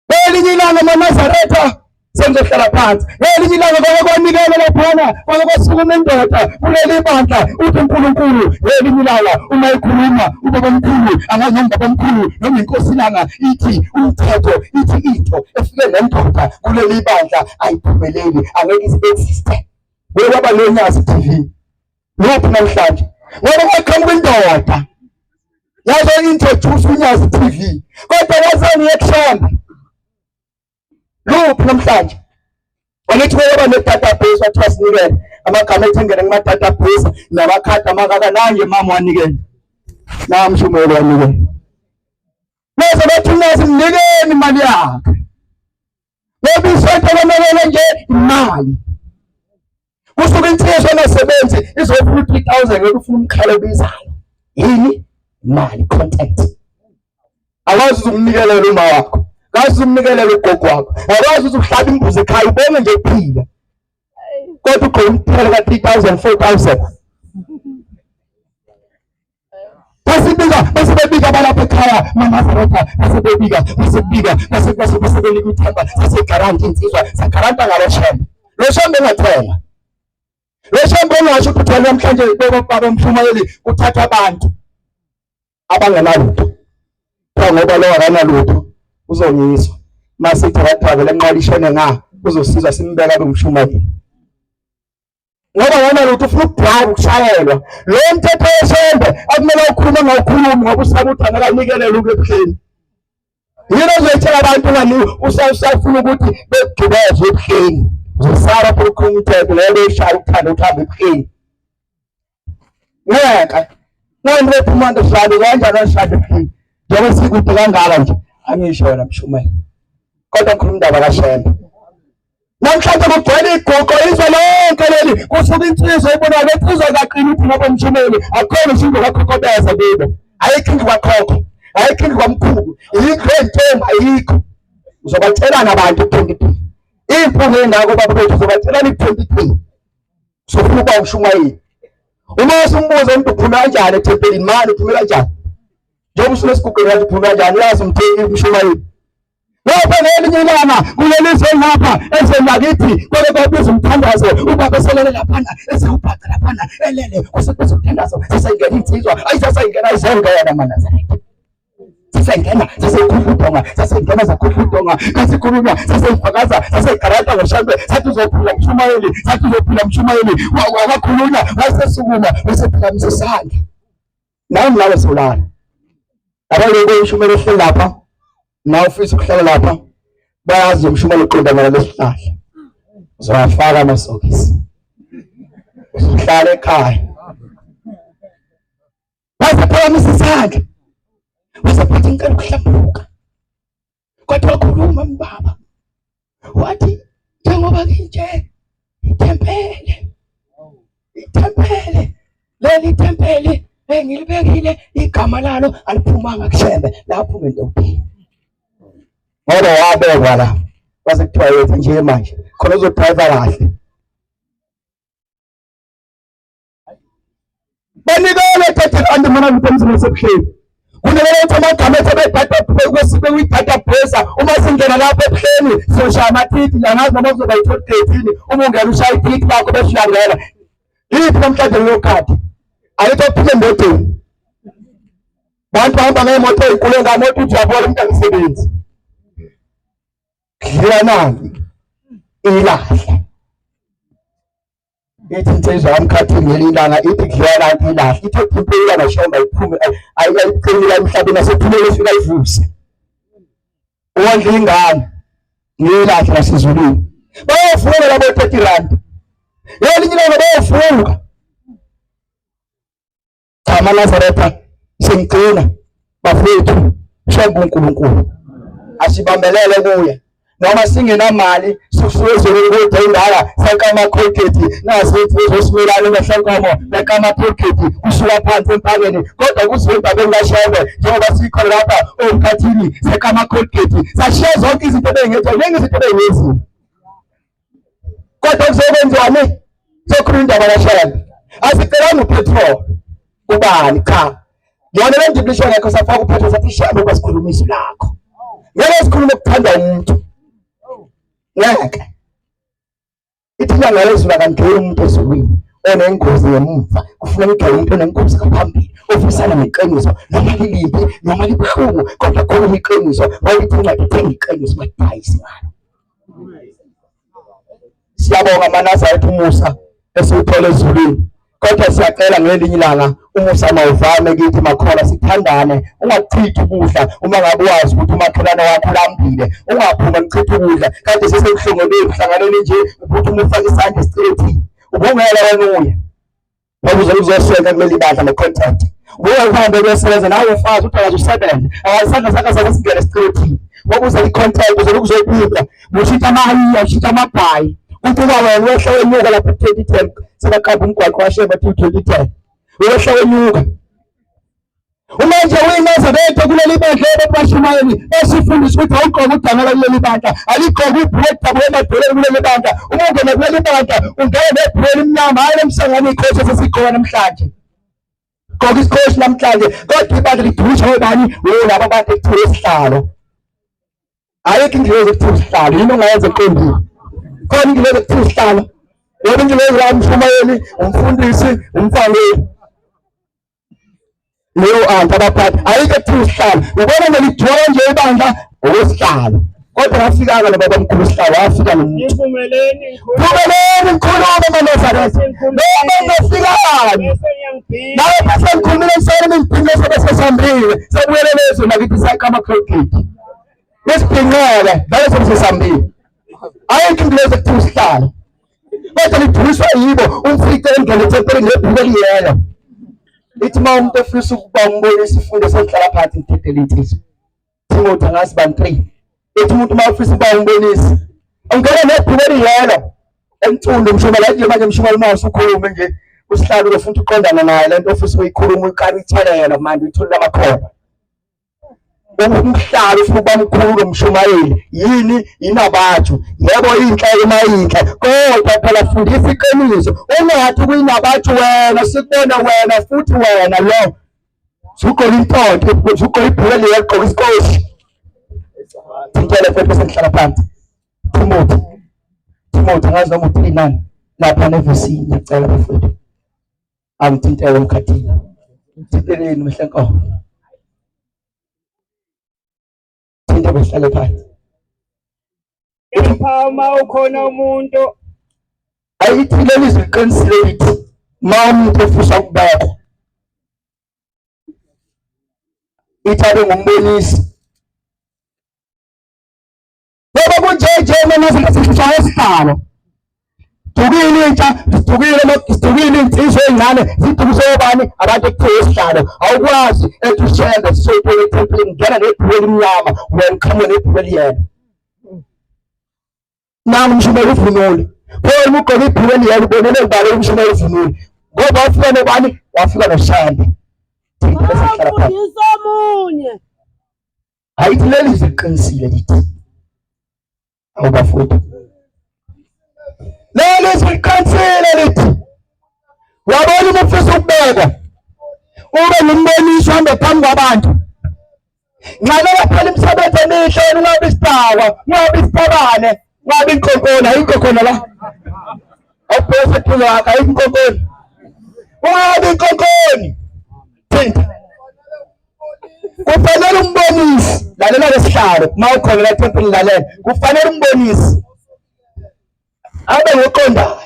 Ngelinye ilanga amaNazaretha sengizohlala phansi. Ngelinye ilanga kwake kwanikelwa laphana, kwake kwasukuma indoda kuleli bandla, uthi uNkulunkulu ngelinye ilanga uma ekhuluma ubabamkhulu angazi noma ubabamkhulu noma inkosi ilanga ithi umthetho ithi into efike nendoda kuleli bandla ayiphumeleli angeke izi-existe. Kuye kwaba noNyazi TV luphi namhlanje ngoba kwaqhamuka indoda yazo-introduce uNyazi TV kodwa wazani yekushamba luphi namhlanje angithi kwaba ne-database wathiwa sinikele amagama ethi engene kuma-database namakhadi amakaka nanje mama wanikele namshumelo wanikele bese bathi uNyazi mnikeni imali yakhe ngoba isonto lomelele nje imali kusuke insizwa engasebenzi izofuna u-three thousand ngoba ufuna umkhalo obizayo yini imali contact akwazi ukumnikelela uma wakho akwazi ukumnikelela ugogo wakho akwazi ukuthi uhlaba imbuzi ekhaya ubonge nje ukuphila kodwa ugqoke umthelo ka-three thousand four thousand Basibika bese bebika balapha ekhaya maNazaretha bese bebika bese bika bese bese bese benika ithemba sasegaranti insizwa sagaranta ngalo shembe lo shembe engathenga lo shembe ongasho ukuthi uthwele namhlanje baba umshumayeli kuthatha abantu abangenalutho kuthiwa ngoba lo akanalutho uzonyiswa masithi akadrive lenqola ishone nga uzosizwa simbeka abe umshumayeli ngoba wena lutho ufuna ukudrive ukushayelwa lo mthetho weshembe akumele ukhulume ngawukhulumi ngoba usaba ukuthi angakanikelele ukuebuhleni yini ozoyitshela abantu ngani usafuna ukuthi bekugqibeze ebuhleni uzosala phela ukhuluma umthetho ngoba ushaya ukuthanda ukuhamba ebuhleni ngeke nani bephuma nto sihambe kanjani oshada ebuhleni njengoba sikude kangaka nje angisho wena mshumayeli kodwa ngikhuluma indaba kashembe Namhlanje kugcwele iguqo izwe lonke leli kusuka insizwa ibonayo le nsizwa kaqini ukuthi ngoba umshumeli akukhona ishinto kakhokhobeza kubo ayikho indlu kwakhokho ayikho indlu kwamkhulu ayikho intombi ayikho uzobatshelana abantu ku-23 iy'mpunga ey'ngako baba bethu uzobatshelana ku-23 sofuna ukuba umshumayeli uma usumbuza umuntu uphume kanjani ethempelini mani uphume kanjani njengoba usunesigugeni kanti uphume kanjani uyazi umshumayeli Ngoba ngelinye ilanga kuleli zwe lapha ezweni lakithi kwake kwabiza umthandazo ubaba eselele laphana esewubhaca laphana elele kwase kubiza umthandazo sesayingena insizwa ayisasayingena ayizongena manazaretha sasengena sasekhupha udonga sasengena sakhupha udonga kasikhulunywa saseyifakaza saseyigaranta ngoshambe sathi uzophila mshumayeli sathi uzophila mshumayeli wakhulunywa wasesukuma wasephakamisa isandla Nawe nawe solala. Abaloko umshumelo ohleli lapha nawe ufisa ukuhlala lapha bayazi umshumelo uqondana nalesihlahla. Uzowafaka amasokisi. Uzohlala ekhaya. Wasephakamisa isandla. Wasephatha ngicela ukuhlambuluka. Kodwa wakhuluma mbaba. Wathi njengoba nginje ithempele ithempele leli thempeli engilibekile igama lalo aliphumanga kushembe laphuma endodeni ngoba wabekwa la kwase kuthiwa yenza nje manje khona uzodrayiva kahle banikele thathe abantu mana lutho emzini wasebuhleni kunikele ukuthi amagama ethu ebebhadwa kwi-database. Uma singena lapha ebuhleni siyoshaya amathithi, angazi noma kuzoba yi-toll gate yini. Uma ungena ushaya ithithi lakho bese uyangena. Liphi namhlanje lelo khadi? Ayikho phile endodeni. Bantu bahamba ngey'moto ey'nkulu ngamoto uthi uyabona umuntu angisebenzi. Dliwa nanti ilahle. Ithi insizwa yamkhathini ngelinye ilanga ithi kudliwa nanti ilahle. Ithi impela nashomba iphume ayiqinile emhlabeni asephumele ifika ivuse. Wondla ingane ngilahle lasezulwini. Bayovuka labo 30 rand. Ngelinye ilanga bayovuka. Cha amaNazaretha sengigcina bafethu shembe uNkulunkulu asibambelele kuye noma singenamali sisuke ezweni kude indala sakamakhokhethi nazi ezosimelane nehlenkomo yakamakhokhethi kusuka phansi empakeni kodwa kuziwe endabeni kashembe njengoba sikhona lapha omkhathini sakamakhokhethi sashiya zonke izinto ebeyingenziwa ningi izinto ebeyingenziwa kodwa kuzokwenziwani sokhuluma indaba kaShembe asicelanga upetrol ubani cha yona le ndiblisho ngekho safaka upetrol sathi Shembe kwasikhuluma izwi lakho ngeke sikhulume ukuthanda umuntu ngeke ithi inyanga yezulu akangeni umuntu ezulwini onengozi ngemumva kufuneka ugele umuntu onengozi ngaphambili ofisana neqiniso noma lilimbi noma libuhlungu kodwa khuluma iqiniso ngoba ithi incwadi ithenga iqiniso badayise ngalo Siyabonga maNazaretha umusa esiwuthola ezulwini. Kodwa siyacela ngelinye ilanga umusa mawuvame kithi makhola sithandane ungakuchithi ukudla uma ngabe wazi ukuthi umakhelwane wakho ulambile ungaphuma nichithe ukudla kade sesebuhlungwini buhlanganeni nje ukuthi uma ufake isandla esicilethini ubungela wena uye ngoba uzobe uzoswenka kuleli bandla ne-contact ubuye uhambe uyosebenza nawe ufazi uthi akaze usebenze isandla sakho sake singene esicilethini ngoba uze i-contact uzobe uzobuka ushintsha amahiya ushintsha amabhayi uthi uba wena wehla wenyuka lapha ku-2010 sebaqamba umgwaqo washeba bathi u-2010 wehla wenyuka Uma nje uyiNazaretha kuleli bandla ebashumayeli esifundisa ukuthi awugqoke udangala kuleli bandla, aligqoke ibhulwe dabuke emadolweni kuleli bandla. Uma ungena kuleli bandla ungena nebhulwe elimnyama, hhayi lemsangano ikhosi esesigqoka namhlanje. Gqoka isikhosi namhlanje, kodwa ibandla liduliswa obani? Wolabo abantu ekuthiwa isihlalo. Ayikho ingilozi ekuthiwa isihlalo, yini ongayenza eqondile? Khona ingilozi ekuthiwa isihlalo. Yona ingilozi la umshumayeli, umfundisi, umfangeli. Leyo anti abaphathi ayikho ekuthiwa isihlalo. Ubona nje ligcwala nje ibandla ngokwesihlalo. Kodwa wafikanga lo baba mkhulu isihlalo wafika nomuntu. Ngivumeleni ngikhulume. Vumeleni ngikhulume maNazaretha. Noma ngingafikani. Bese ngiyangibhina. Nawe bese ngikhulumile emsebenzini ngibhinqe sobe sesihambile. Sabuyele lezo nakithi sakama cricket. Besibhinqele vele sobe sesihambile. Ayikho into lezo ekuthiwa isihlalo. Kodwa liduliswa yibo umfice engene ethempelini nebhuku eliyelo. Ithi uma umuntu efisa ukuba umbonisi ifundo sesihlala phansi ngidedele insizwa. Timothy angazi bani 3. Ethi umuntu uma ufisa ukuba umbonisi ungena nebhuku eliyelo. Emculo mshumela nje manje mshumela uma usukhulume nje usihlalo uzofuna uqondana naye lento ofisa ukuyikhuluma uyiqala uyithelele manje uyitholela amakhono. Umhlalo ufuna ukuba mkhulu mshumayeli yini inabathu yebo inhle uma inhle kodwa phela fundisa iqiniso ungathi kuyinabathu wena sikubona wena futhi wena lo sugqoka intonto sugqoka ibhula liyagqoka isikoshi thintela futhi bese ngihlala phansi Timothy Timothy ngazi noma u-3 nani lapha nevesini ngiyacela bafowethu angithintele emkhathini thinteleni mehlenkomo thinta behlale phansi Kepha uma ukhona umuntu ayithi leli zwi liqinisile lithi uma umuntu efisa ukubekwa ithi abe ngumbonisi Ngoba kunje nje mina sishaya isihlalo. Dukile intsha, sidukile sidukile insizwa ey'ncane, sidukise obani abantu ekuthiwa isihlalo. Awukwazi ethi ushembe sisoyithola ethempelini ngena nebhuku elimnyama wena uqhamuke nebhuku eliyelo. Nangu umshumela uvunule. Pho uma ugqoke ibhuku eliyelo ubonele ubani umshumela uvunule. Ngoba wafika nobani? Wafika noshembe. Thina bese sihlala phansi. Bafundisa omunye. Ayithi leli zwi liqinisile lithi. Awu bafowethu. Leli zwi liqinisile lithi. Wabona uma ufisa ukubekwa ube ngumboniso uhambe phambi kwabantu. Nxanela phela imisebenzi emihle. Ungabi inhloni, ungabi isidakwa, ungabi isitabane, ungabi inkonkoni. Ayikho khona la. Awubheke eduze kwakho, ayikho inkonkoni. Ungabi inkonkoni. Thinta. Kufanele umbonisi, lalela lesihlalo, uma ukhona la ethempelini lalela. Kufanele umbonisi abe ngoqondayo.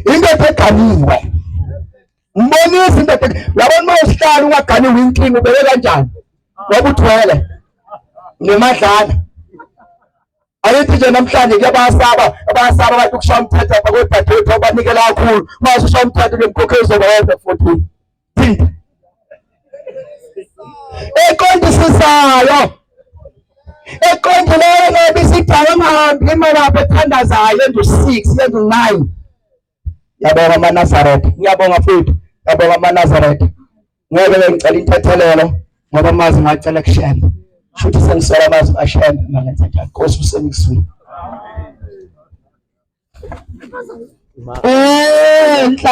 Indoda eganiwe. Mbonisi indoda. Uyabona uma usihlalo ungaganiwe inkinga ubeke kanjani? Ngoba uthwele nemadlana. Ayithi nje namhlanje kuyabasaba abayasaba abantu ukushaya umthetho apha kodadewethu abanikela kakhulu. Uma usushaya umthetho ke mkhokheli uzoba wedwa 14. Thinta. Eqondisisayo. Eqondileyo ngoba isidala ungahambi ima lapho ethandazayo endu 6 endu 9. Ngiyabonga amaNazaretha. Ngiyabonga futhi. Ngiyabonga amaNazaretha. Ngeke ngicela intethelelo ngoba amazi ngacela kuShembe. Shuthi sengisola amazwi kaShembe mangenza njalo. Nkosi usemkuswini. Enhlangano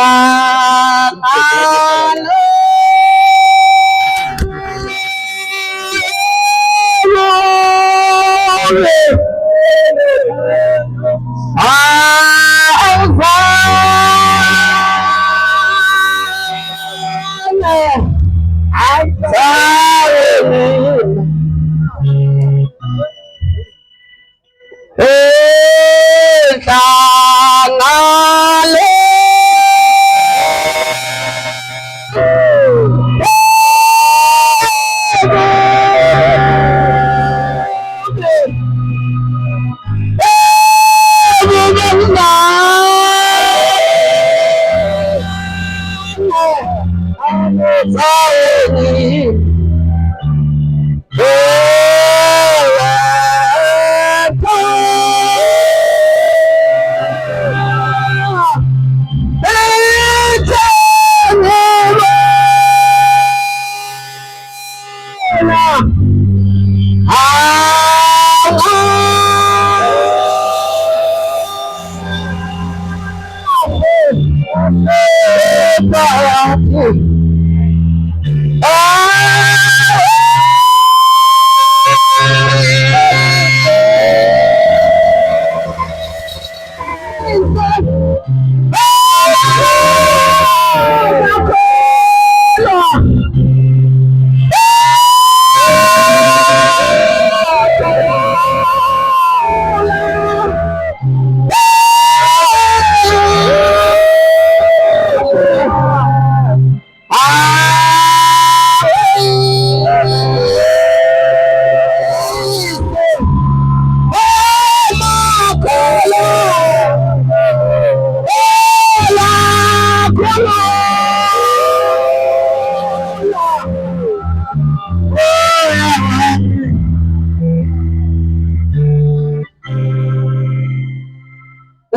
Enhlangano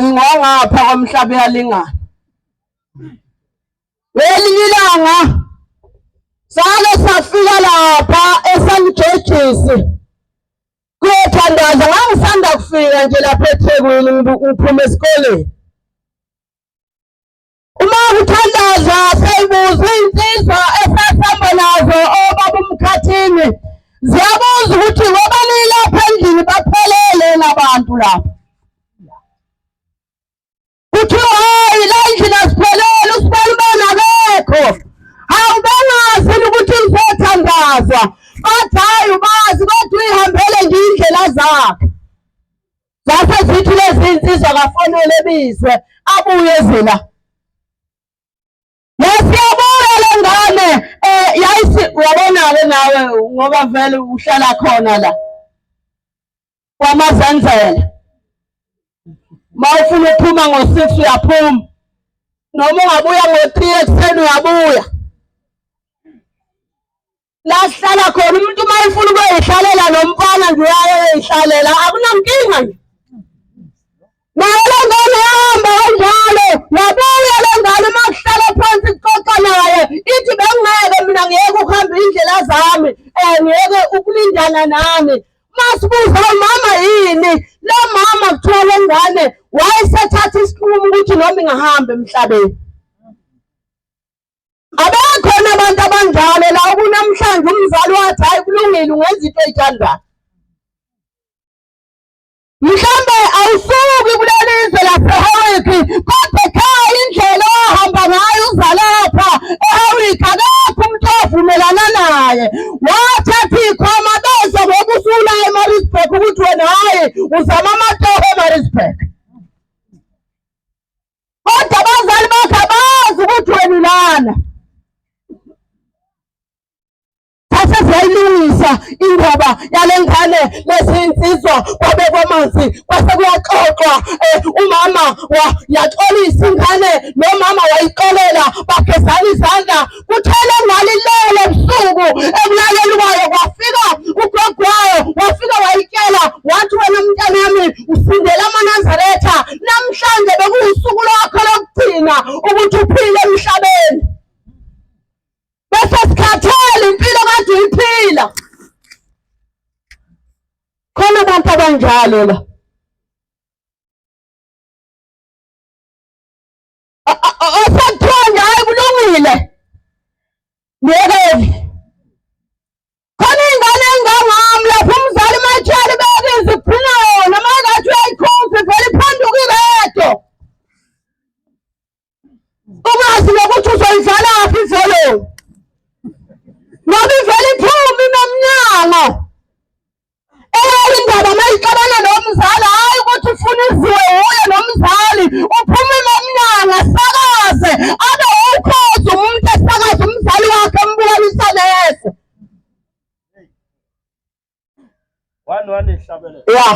Ngangapha komhlaba uyalingana. Ngelinye ilanga sale safika lapha eSan George's kuyothandaza. Ngangisanda kufika nje lapha eThekwini ngiphuma esikoleni. Uma kuthandazwa seyibuza iy'nsizwa esasihamba nazo obaba uMkhathini, ziyabuza ukuthi ngoba nilapha endlini baphelele labantu lapha. Kuthiwa hayi la endlini asiphelele, uSibalibali akekho. Hawu bengazi ukuthi ngizothandazwa. Bathi hayi ubazi kodwa uyihambele nje iy'ndlela zakhe. Zase zithi lezi nsizwa kafonele ebizwe abuye ezila. Yasiyabuya le ngane yayisi uyabona-ke nawe ngoba vele uhlala khona la kwamazenzela. Uma ufuna ukuphuma ngo-6 uyaphuma, noma ungabuya ngo-3 ekuseni uyabuya. La sihlala khona umuntu uma efuna ukuyihlalela nomfana nje uyayihlalela, akunankinga nje. Naye le ngane yahamba kanjalo, yabuya le ngane uma kuhlala phansi kuxoxa naye, ithi bengingeke mina ngiyeke ukuhamba iy'ndlela zami, ngiyeke ukulindana nami. Masibuza umama yini, lo mama kuthiwa le ngane wayesethatha isinqumo ukuthi noma ingahamba emhlabeni. Abakhona abantu abanjalo la kunamhlanje umzali wathi hayi kulungile. kulungile ungenza into oyithandayo. Mhlawumbe awusuki kuleli zwe laseHowick kodwa ekhaya indlela owahamba ngayo uza lapha eHowick akekho umuntu ovumelana naye. Wathatha iy'khwama beza ngoba usula eMaritzburg ukuthi wena hhayi uzama amatoho eMaritzburg. Kodwa abazali bakho abazi ukuthi wena ulana. Sase siyayilungisa indaba yale ngane lezinsizwa kwabekwa amanzi kwase kuyaxoxwa umama yaxolisa ingane nomama wayixolela bagezana izandla kuthele ngalilele ebusuku ekulaleli kwayo kwafika ugogo wayo wafika wayitshela wathi wena mntanami usindela amaNazaretha namhlanje bekuwusuku lwakho lokugcina ukuthi uphile emhlabeni. Bese sikhathele impilo kade uyiphila. Khona abantu abanjalo la. Osekuthiwa nje hayi kulungile. Ngiyekele. Khona ingane engangami lapho umzali uma etshela ibeke izigcina yona uma engathi uyayikhupha ivele iphenduke iredo. Ungazi nokuthi uzoyidlalaphi ivolo. Ngoba ivele iphume inomnyango. Eyayo indaba uma ixabana nomzali hhayi ukuthi ufuna iziwe wuye nomzali uphuma inomnyango asakaze abe ukhozi umuntu esakaza umzali wakhe embukalisa leso. 1 1 ihlabelelo. Ya.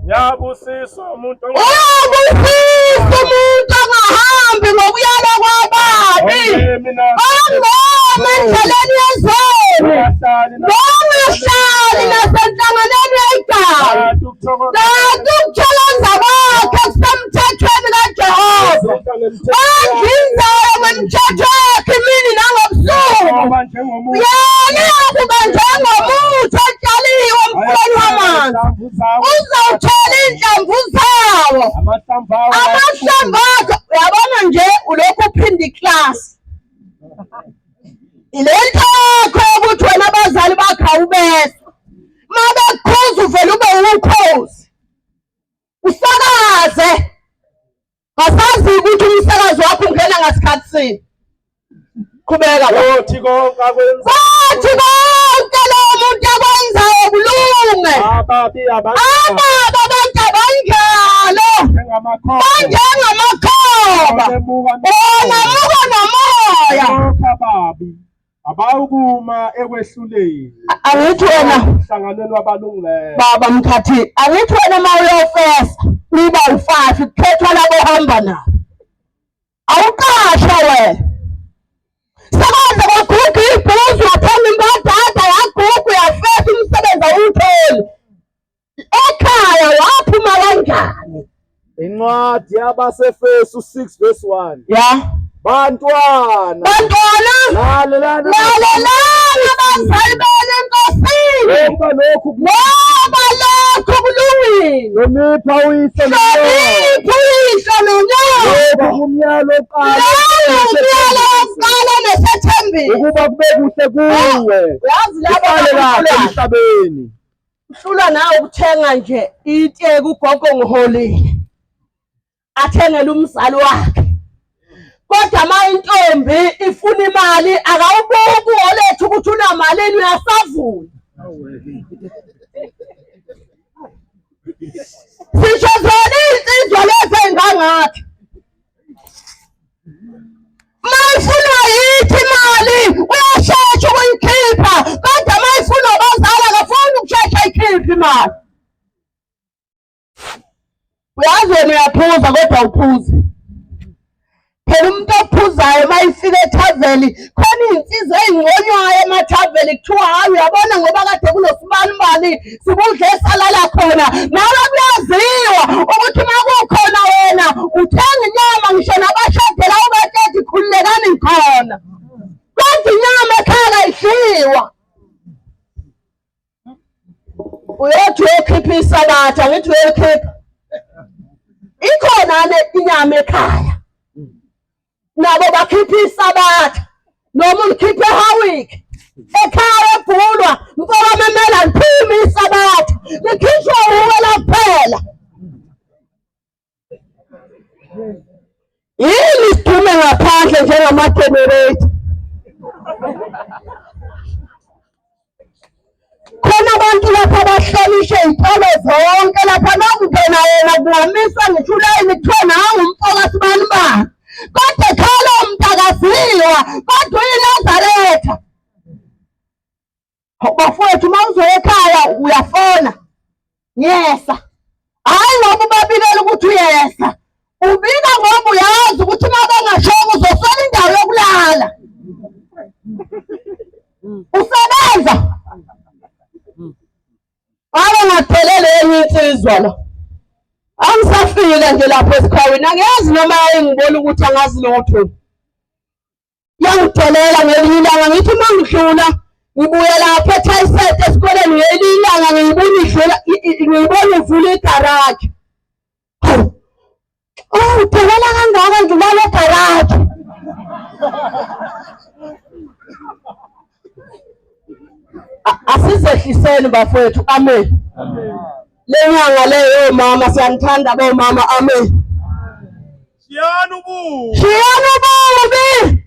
Uyabusiswa umuntu Uyabusiswa umuntu ongahambi ngokuyala kwababi. ongemi Ongoma endleleni yezoni. ongahlali Nongahlali nasenhlanganweni yegama. kanti ukuthokoza Kanti ukuthokoza kwakhe kusemthethweni kaJehova. Ondlinzayo ngemthetho yakhe imini nangobusuku. Ngoba njengomuntu Yena uyakuba njengomuthi otshaliwe emfuleni wamanzi. Uzawuthola iy'nhlamvu zawo. Amahlamvu awo Amahlamvu akhe uyabona nje ulokhu uphinda iklasi. Ile nto yakho yokuthi wena abazali bakho awubezwa. Uma bekukhuza uvele ube ukhozi. Usakaze. Asazi ukuthi umsakazo wakho ungena ngasikhathi sini. Qhubeka baba. Kothi konke akwenza Kothi konke lowo muntu akwenzayo kulunge. ababi abantu Ababa abantu abanjalo njengamakhoba banjengamakhoba onemuka bona muka nomoya. Bonke ababi abawukuma ekwehluleni Angithi wena emhlanganweni wabalungileyo. baba Mkhathi, angithi wena uma uyofesa niba u-5 kukhethwa labo ohamba nabo. Awuqashwa wena. Sekaze kwaguga ibhuzu wathenga imbadada yaguga uyafesa umsebenzi awuwutholi. Ekhaya waphuma kanjani? Incwadi yabaseFesu 6 verse 1. Ya. Bantwana, Bantwana lalelani lalelani abazali benu enkosini. Ngoba lokhu Ngoba lokho kulungile. hlonipha uyihlo nonyoko. Hlonipha uyihlo nonyoko. Lokhu kumyalo wokuqala Lowo umyalo wokuqala nesethembiso. ukuba kube kuhle kuwe. Uyazi laba Uhlale kahle abahlulayo. emhlabeni. Uhlulwa nawe ukuthenga nje iteki ugogo ngiholile. Athengele umzali wakhe. Kodwa uma intombi ifuna imali akawubuki uwolethu ukuthi unamalini uyasavula. Sisho zona iy'nsizwa lezi ey'ngangathi. Uma ifunwa yithi imali uyashesha ukuyikhipha kodwa uma ifunwa abazali akafuni ukushesha ayikhiphe imali. Uyazi wena uyaphuza kodwa awuphuzi. Phela umuntu ophuzayo uma ifika ethaveni khona iy'nsizwa ey'nconywayo emathaveni kuthiwa hhayi uyabona ngoba kade kunosibanibani sikudla esalala khona nawe kuyaziwa ukuthi uma kukhona wena uthenga inyama ngisho nabashadela ubatshedi khululekani ngikhona kodwa inyama ekhaya kayidliwa. Uyothi uyokhipha isabatha ngithi uyoyikhipha ikhona ne inyama ekhaya nabo bakhipha isabatha noma ulikhiphe eHowick ekhaya ebhulwa mfoka. Kufolishe iy'tolo zonke lapha nokungena yena kungamiswa ngisho ulayini kuthiwa nangu umfoka sibanibani. Kodwa ekhaya lowo muntu akaziwa kodwa uyiNazaretha. Bafowethu uma uzoya ekhaya uyafona. Ngiyesa. Hhayi ngoba ubabikela ukuthi uyesa. Ubika ngoba uyazi ukuthi uma bengashongo uzoswela indawo yokulala. Usebenza. Ake ngathelele enye insizwa la. Angisafika nje lapho esikhawini angiyazi noma yayingibona ukuthi angazi lutho. Yangidelela ngelinye ilanga ngithi uma ngidlula ngibuya lapha eThayiset esikoleni ngelinye ilanga ngiyibona idlula ngiyibona ivula igaraji. Hawu. Oh, udelela kangaka nje ulala egaraji. Asizehliseni bafowethu, amen. Le nyanga leyo mama siyanithanda bomama, amen. Shiyani ububi. Shiyani ububi.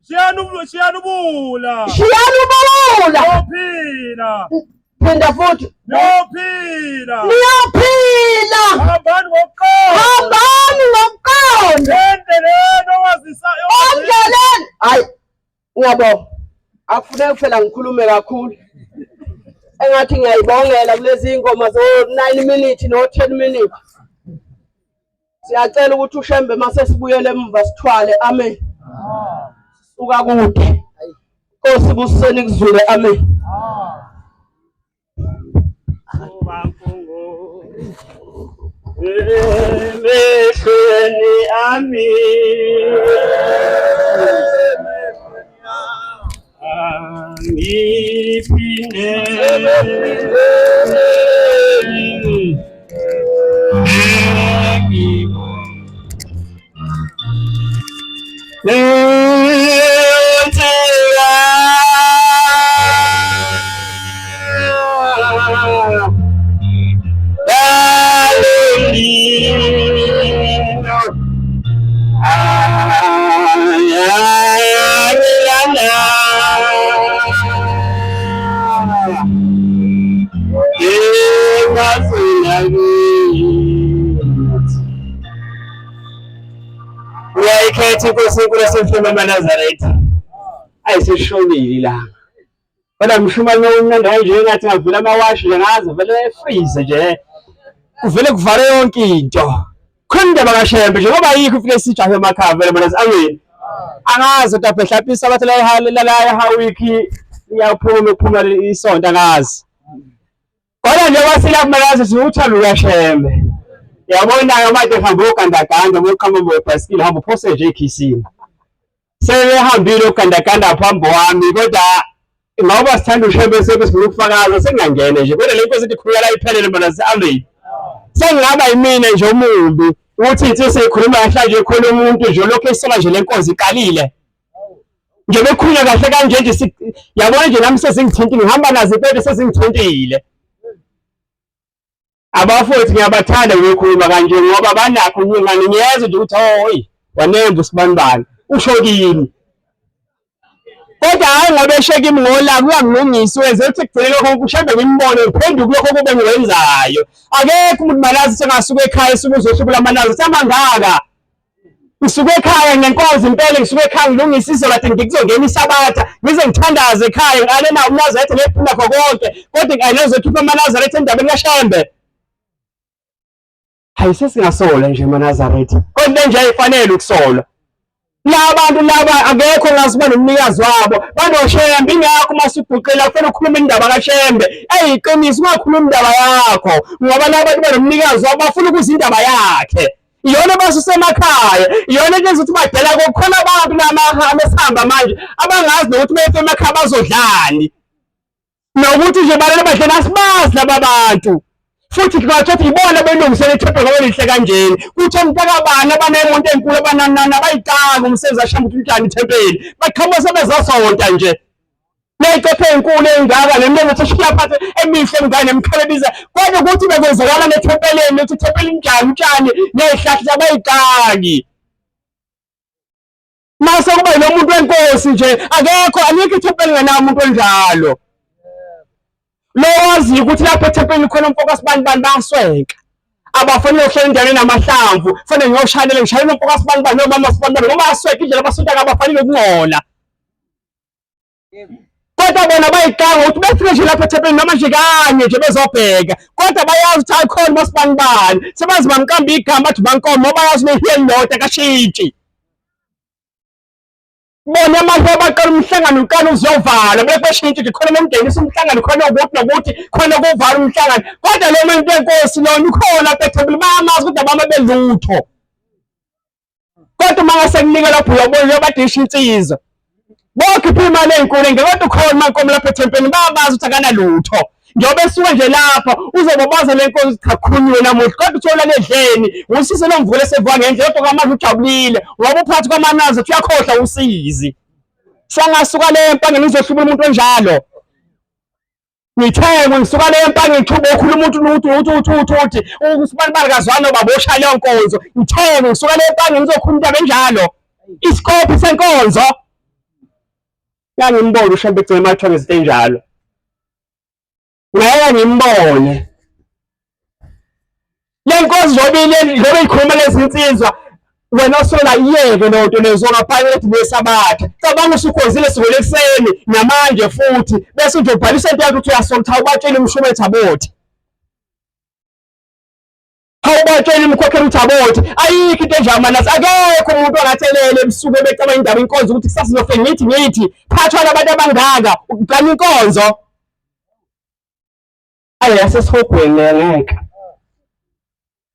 Shiyani ububi, shiyani ubuwula. Shiyani ubuwula. Niyophila. Phinda futhi. Niyophila. Niyophila. Hambani ngokuqonda. Hambani ngokuqonda. Endleleni owazisa. Endleleni. Hayi. Ngiyabonga. Akufuneki phela ngikhulume kakhulu. Engathi ngiyayibongela kulezi ngoma zo-9 minute no-10 minute. Siyacela ukuthi uShembe mase sibuyele emuva sithwale. Amen. Suka kude. Nkosi buseni kuzwile. Amen. Emehlweni ami angiphinde Uyayikhetha inkosi enkulu yasemhlabeni wamaNazaretha. Ayiseshonile ilanga. Kodwa mshumane umnandi kanje engathi ngavula amawashi nje ngaze vele efreeze nje. Kuvele kuvale yonke into. Khona indaba kaShembe nje ngoba ayikho ifike sijahe emakhaya vele mina angini. Angazi kodwa phela mhlawumbe isabatha la ehala la ehawiki iyaphuma ukuphuma isonto angazi. Kodwa njengoba silapha makazi siwuthando lukaShembe. Yabona-ke manje hamba ogandaganda uqhamuka ngebhayisikili hamba uphose nje ekhisini. Sebehambile ogandaganda phambi kwami kodwa ngoba sithanda uShembe sebe sifuna ukufakaza sengingangena nje kodwa le nkosi ithi khulula la iphelele mina amen. Sengingaba yimina nje omubi ukuthi ithi seyikhuluma kahle nje khona umuntu nje lokhu esola nje le nkosi iqalile. Nje bekhulunywa kahle kanje nje yabona nje nami sezingithintile ngihamba nazo impela sezingithintile. Abafowethu ngiyabathanda ngiyokhuluma kanje ngoba banakho ngingani ngiyezwa nje ukuthi hoyi wanemba usibanibani usho kimi. Kodwa hhayi ngoba eshe kimi ngolaka uyangilungisa wenze ukuthi ekugcineni lokho kushembe ngimbone ngiphenduke kulokho kube ngiwenzayo. Akekho umuntu malazi sengasuka ekhaya esuke uzohlubula amalazi samangaka. Ngisuke ekhaya ngenkonzo impela ngisuke ekhaya ngilungisa izola kade ngikuzongena isabatha ngize ngithandaze ekhaya ngale na umnazaretha nephuma kho konke kodwa nginozokhipha amanazaretha endabeni kaShembe. Hayi sesingasola nje amanazaretha kodwa nje ayifanele ukusolwa. La bantu laba akekho ngazi uba nomnikazi wabo banoShembe ingakho uma usuguqela kufanele ukhulume indaba kaShembe eyiqiniso ungakhulumi indaba yakho ngoba laba bantu banomnikazi wabo bafuna ukuza indaba yakhe. Iyona basusa emakhaya, iyona eyenza ukuthi badela kokukhona abantu lamahama esihamba manje abangazi nokuthi befika emakhaya bazodlani. Nokuthi nje balele badleni asibazi laba bantu. Futhi kungathiwa ibona belungisele ithempeli ngoba lihle kanjeni. Kuthe mntakabani abanemonto enkulu abananana abayitanga umsebenzi ashamba ukuthi unjani ithempeli. Baqhamuka sebezosonta nje. Ney'cephe ey'nkulu ey'ngaka nemilenze ethe phansi emihle emngane nemikhala ebiza kodwa ukuthi bekwenzakala nethempeleni ukuthi ithempeli linjani utshani ney'hlahla abayitaki. Mase kuba yilo muntu wenkosi nje akekho alikho ithempeli ngenawo umuntu onjalo. Lo waziyo ukuthi lapho ethempelini khona umfo kasibani bani bayaswenka. Abafanele ukuhlala endaweni enamahlamvu, fanele ngiyoshanela ngishayela umfo kasibani bani nomama sibani bani ngoba bayaswenka indlela abasonta ngayo abafanele ukungcola. Kodwa bona bayikanga ukuthi befike nje lapha ethempelini noma nje kanye nje bezobheka. Kodwa bayazi ukuthi hayi khona masibani bani. Sebazi bamqamba igama bathi bankomo bayazi nehiye lodwa kashintshi. Bona manje baqala umhlangano uqala uzovala bese beshintsha nje khona nomngenisa umhlangano khona ukuthi nokuthi khona kuvala umhlangano kodwa lo muntu wenkosi lona ukhona lapha ethempelini bayamazi ukuthi abama belutho kodwa uma ngase kunika lapho uyabona uyabadisha insizwa bokhipha imali enkulu nje kodwa ukhona umankomo lapha ethempelini bayabazi ukuthi akanalutho njengoba esuka nje lapha uzobabaza le nkonzo cha khulunyiwe namuhla kodwa uthola ledleni usise lo mvula esevuka ngendlela kodwa kwamanje ujabulile ngoba uphakathi kwamanazi uthi uyakhohlwa usizi sangasuka le empangeni uzohlubula umuntu onjalo ngithengwe ngisuka le empangeni thuba okhuluma umuntu uthi uthi uthi uthi uthi usibani bani kazwana baba oshaya leyo nkonzo ngithengwe ngisuka le empangeni uzokhuluma into abenjalo isikophi senkonzo Ngangimbona uShembe egcina emathwa ngezinto enjalo. Ngeke ngimbone. Le nkosi njengoba njengoba ikhuluma lezi nsizwa wena osola iyeke leyo nto lezo ngaphansi ethi nesabatha. Cabanga usukhonzile sivele ekuseni namanje futhi bese nje ubhalisa into yakho uthi uyasola ukuthi awubatsheli umshumethi abothi. Awubatshela imkhokhela ukuthi abothi ayikho into enjalo manasi akekho umuntu ongathelele ebusuku ebecaba indaba inkonzo ukuthi kusasa ngizofe ngithi ngithi phathwa labantu abangaka uqala inkonzo ayi yasesihogweni leyo ngeke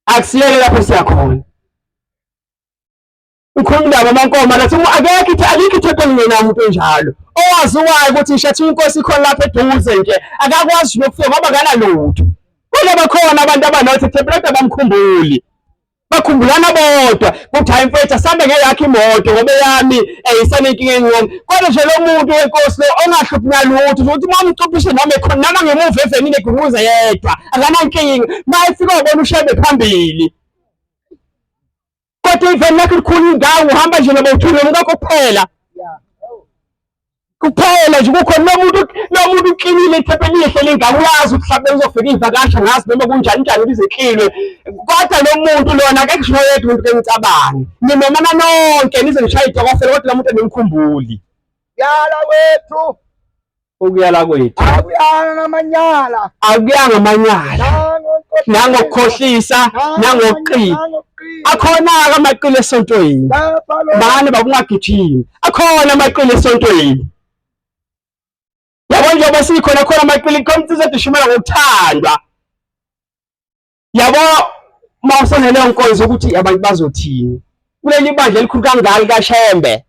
akusiyeke lapho siyakhona Ukhuluma indaba amankomo lathi akekho ithi alikho ithempeli ngenawo umuntu onjalo owaziwayo ukuthi ngisho athi inkosi ikhona lapha eduze nje akakwazi nje ukufika ngoba akanalutho kodwa bakhona abantu abanothi ithempeli kodwa bamkhumbuli bakhumbulana bodwa kuthi hayi mfethu asambe ngeyakho imoto ngoba eyami isanenkinga encane kodwa nje lo muntu wenkosi lo ongahluphi nalutho ukuthi uma umcuphishe noma ekhona noma ngemuva evenini egunquza yedwa akanankinga uma efika ubona ushebe phambili kodwa iveni lakho likhulu indawo uhamba nje noba uthule umkakho kuphela kuphela nje kukhona lo muntu lo muntu uklinile ithempeli lihle lingaka uyazi ukuthi mhlawumbe uzofika ivakasha ngazi noma kunjani njani lize klinwe kodwa lo muntu lona akekho ngisho yedwa umuntu engicabange nimemana nonke nize nishaye itokofela kodwa lo muntu enimkhumbuli yala wethu ukuyala kwethu akuyanga ngamanyala akuyanga amanyala nangokukhohlisa nangokuqila akhona-ke amaqili esontweni bani babungagijimi akhona amaqili esontweni yabo njengoba sikhona khona amaqili khona insizwa edishimela ngokuthandwa Yabo uma usoneleyo nkonzo ukuthi abantu bazothini kuleli bandla elikhulu kangaka likaShembe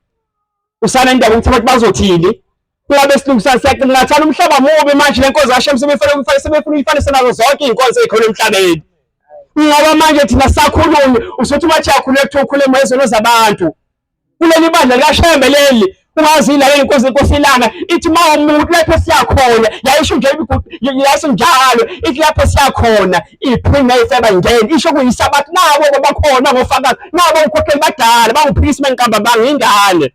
usanendaba ukuthi abantu bazothini kulabe silungisana siyacingathana umhlaba mubi manje le nkonzo kaShembe sebefuna ukufana sebefuna uyifanise nazo zonke iy'nkonzo ey'khona emhlabeni ngoba manje thina sakhulunywa usuthi uma uyakhuleka kuthiwa ukhuluma izono zabantu kuleli bandla likaShembe leli ungazi ilalela inkosi inkosi ilanga ithi uma umuntu lapho siyakhona yayisho nje yayisho njalo ithi lapho siyakhona iphunga ifeba ingene isho kuyisabathi nabo bakhona ngofakazi nabo ngikhokheli badala bangiphikisa mengiqamba banga ingane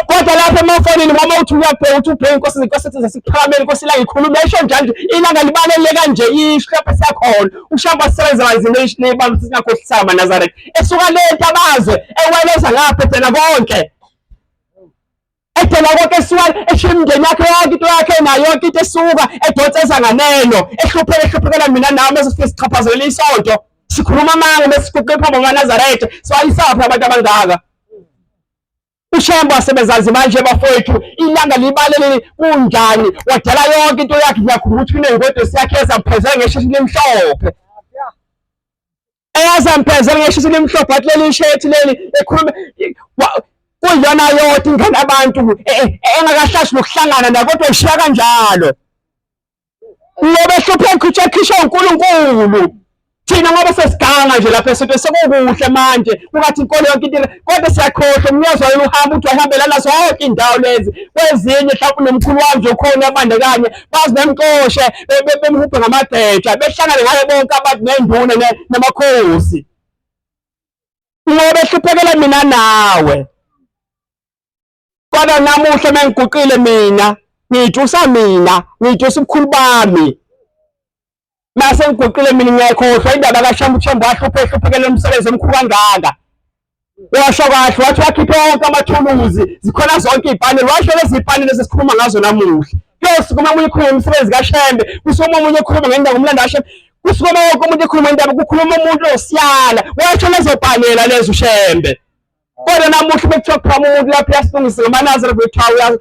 kodwa lapha emafonini mama uthi uyabheka uthi ubheka inkosi inkosi zasikuphakamela inkosi ilanga ikhuluma isho njalo nje ilanga libaleleka nje isho lapha siyakhona ushamba sisebenza kanzima nebamba singakhohlisanga amaNazaretha esuka le ntabazwe eweleza ngapha edela konke edela konke esuka eshiya imindeni yakhe yonke into yakhe nayo yonke into esuka edonsa eza nganeno ehlupheka ehluphekela mina nami esifike sichaphazele isonto sikhuluma amanga bese siguqe phambi kwamaNazaretha siwayisaphi abantu abangaka uShembe wasebenza manje bafowethu ilanga libalele kunjani wadala yonke into yakhe ngiyakhumbula ukuthi kunengodosi yakhe ezamphezela ngesheshi lemhlophe eyazampezela ngesheshi lemhlophe wathi leli shethi leli ekhuluma kuyiyona yodwa ingane abantu e, e, engakahlashi nokuhlangana nayo kodwa ishiya kanjalo ngoba ehlupheka khishwa khishwa uNkulunkulu thina ngoba sesiganga nje lapha esonto sekukuhle manje kungathi inkolo yonke into kodwa siyakhohlwa umnyazwa yena uhamba uthi wahambelana zonke indawo lezi kwezinye mhlawumbe nomkhulu wami nje ukhona abandakanye bazi bemxoshe bemhubhe ngamageja behlangane ngaye bonke abantu nenduna namakhosi ngoba ehluphekela mina nawe kodwa namuhla mengiguqile mina Ngiyitusa mina, ngiyitusa ubukhulu bami. Mase ngiguqile mina ngiyayikhohlwa indaba kaShembe uShembe wahluphe ehluphekele umsebenzi omkhulu kangaka. Washo kahle wathi wakhiphe wonke amathuluzi zikhona zonke iy'paneli washo lezi iy'paneli esikhuluma ngazo namuhla. Kuyosukuma omunye ekhuluma ngomsebenzi kaShembe, kusukuma omunye ekhuluma ngendaba ngomlando kaShembe, kusukuma wonke umuntu ekhuluma indaba kukhuluma umuntu osiyala. Washo lezo panela lezo uShembe. Kodwa namuhla bekuthiwa kuphuma umuntu lapho uyasilungisa ngomanazaretha kuthiwa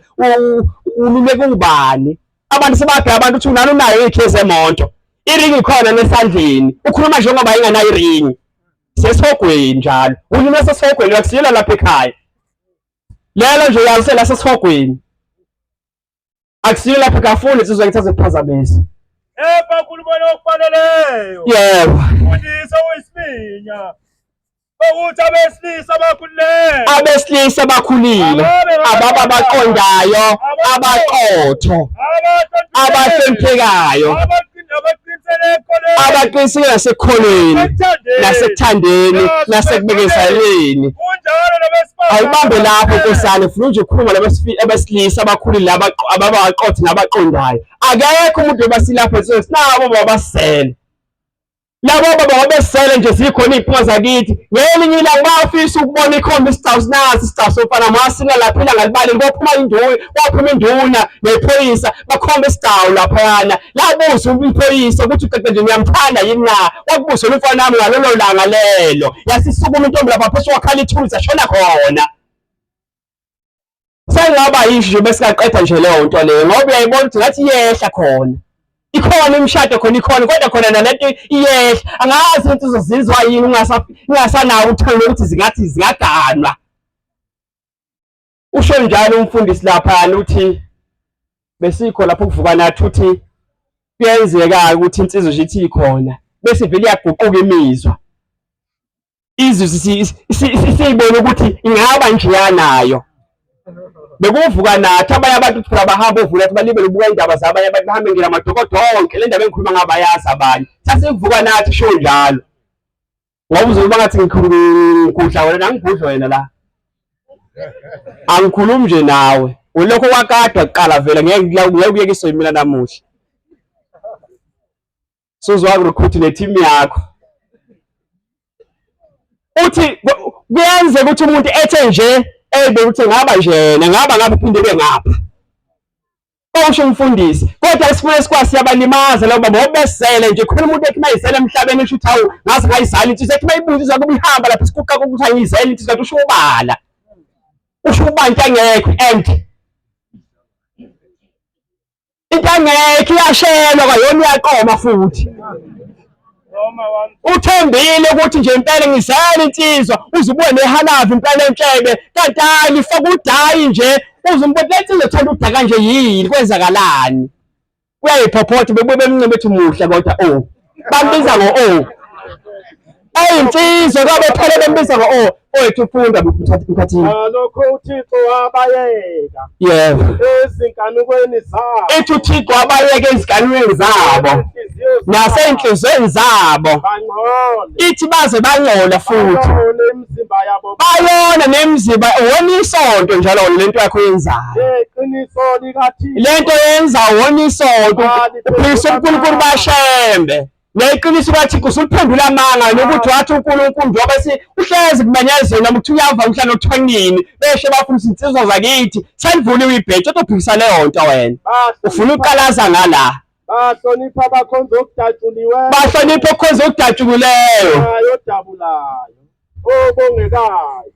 ululeka ubani. Abantu sebabheka abantu ukuthi unani unayo ikhiye zemoto. Iringi ikhona nesandleni. Ukhuluma njengoba inganayo iringi. Sesihogweni njalo. Ulimi lasesihogweni akusiyela lapha ekhaya. Lelo nje yalise lasesihogweni. Akusiyo lapha ekhaya insizwa ngithi azokuphazamisa. Kepha khuluma okufaneleyo. Yebo. Fundisa uyisiminya. Ukuthi abesilisa abakhulile. Abesilisa abakhulile, ababa abaqondayo, abaqotho, abahloniphekayo, abaqinisile nasekukholweni, nasekuthandeni, nasekubekezeleni. Awubambe lapho nkosana, ufuna nje ukukhuluma abesilisa abakhulile ababaqotho nabaqondayo. Akekho umuntu obasilapha sinabo babasele. Labo baba babesele nje zikhona iy'mpunga zakithi ngelinye ilanga bayafisa ukubona ikhomba isigcawu sinasi isigcawu somfana masina lapha ilanga libalele kwaphuma induna kwaphuma induna nephoyisa bakhomba isigcawu laphayana labuza iphoyisa ukuthi uqeqe nje ngiyamthanda yini na wakubuza umfana wami ngalolo langa lelo yasisukuma intombi lapha phesheya wakhala ithuluzi yashona khona Sengaba yisho nje besingaqeda nje leyo nto leyo ngoba uyayibona ukuthi ngathi iyehla khona. Ikhona imishado khona ikhona kodwa khona nalento iyehla. Angazi ukuthi uzozizwa yini ungasanawo uthando ukuthi zingathi zingaganwa. Usho njalo umfundisi lapha uthi besikho lapho kuvuka nathi uthi kuyenzeka ukuthi insizwa nje ithi ikhona bese vele iyaguquka imizwa. Izwe siyibona ukuthi ingaba njeya nayo. Bekuvuka nathi abanye abantu phela bahamba ovula athi balibele ubuka indaba zabanye abantu bahambe ngena amadokodo onke le ndaba engikhuluma ngayo bayazi abanye. Sasivuka nathi sho njalo. Ngoba uzoba ngathi ngikhuluma wena nangigudla wena la. Angikhulumi nje nawe. Ulokho kwakadwa kuqala vele ngeke ngeke kuyekiswe mina namuhla. Suzwa recruit ne-team yakho. Uthi kuyenzeka ukuthi umuntu ethe nje ebe ukuthi ngaba nje yena ngaba ngapha uphinde ube ngapha. Usho umfundisi kodwa isifuna sikwazi siyabalimaza labo baba obesele nje khona umuntu ethi mayizele emhlabeni esho ukuthi hawu ngaze ngayizala insizwa ethi mayibuza izwa kuba ihamba lapha isikuka ukuthi angiyizele insizwa kanti usho ubala usho uba into engekho and into engekho iyashelwa kwayona iyaqoma futhi uthembile ukuthi nje impela ngizele insizwa uze ubuye nehalavu impela entshebe kanti hayi lifaka udayi nje uze umbone le nsizwa ethanda udaka nje yini kwenzakalani uyayiphophotha bebuye bemncebe bethi muhle kodwa o oh. bambiza ngo o oh. Eyinsizwa kwabe phela bembiza ngo oh owethu ufunda mkhathini. Ngalokho uThixo wabayeka. Yebo. Ezinkanukweni zabo. Ithi uThixo wabayeka ezinkanukweni zabo. Naseyinhlizweni zabo. Bangcole. Ithi baze bangcola futhi. Bayona imizimba yabo. Bayona nemizimba wona isonto njalo lento yakho yenzayo. Iqiniso likaThixo. Lento yenza wona isonto. Uphikisa uNkulunkulu bashembe. Neqiniso bathi usuliphendula amanga nokuthi wathi uNkulunkulu njengoba si uhlezi kumenyezela noma uthi uyava umhlanje okuthiwa nini beshe bafuna izinsizwa zakithi selivuliwe ibheji kodwa uphikisa leyo nto wena ufuna uqalaza ngala Bahlonipha abakhonza okudatshuliweyo. Bahlonipha okukhonza okudatshuliweyo. Ayodabulayo. Obongekayo.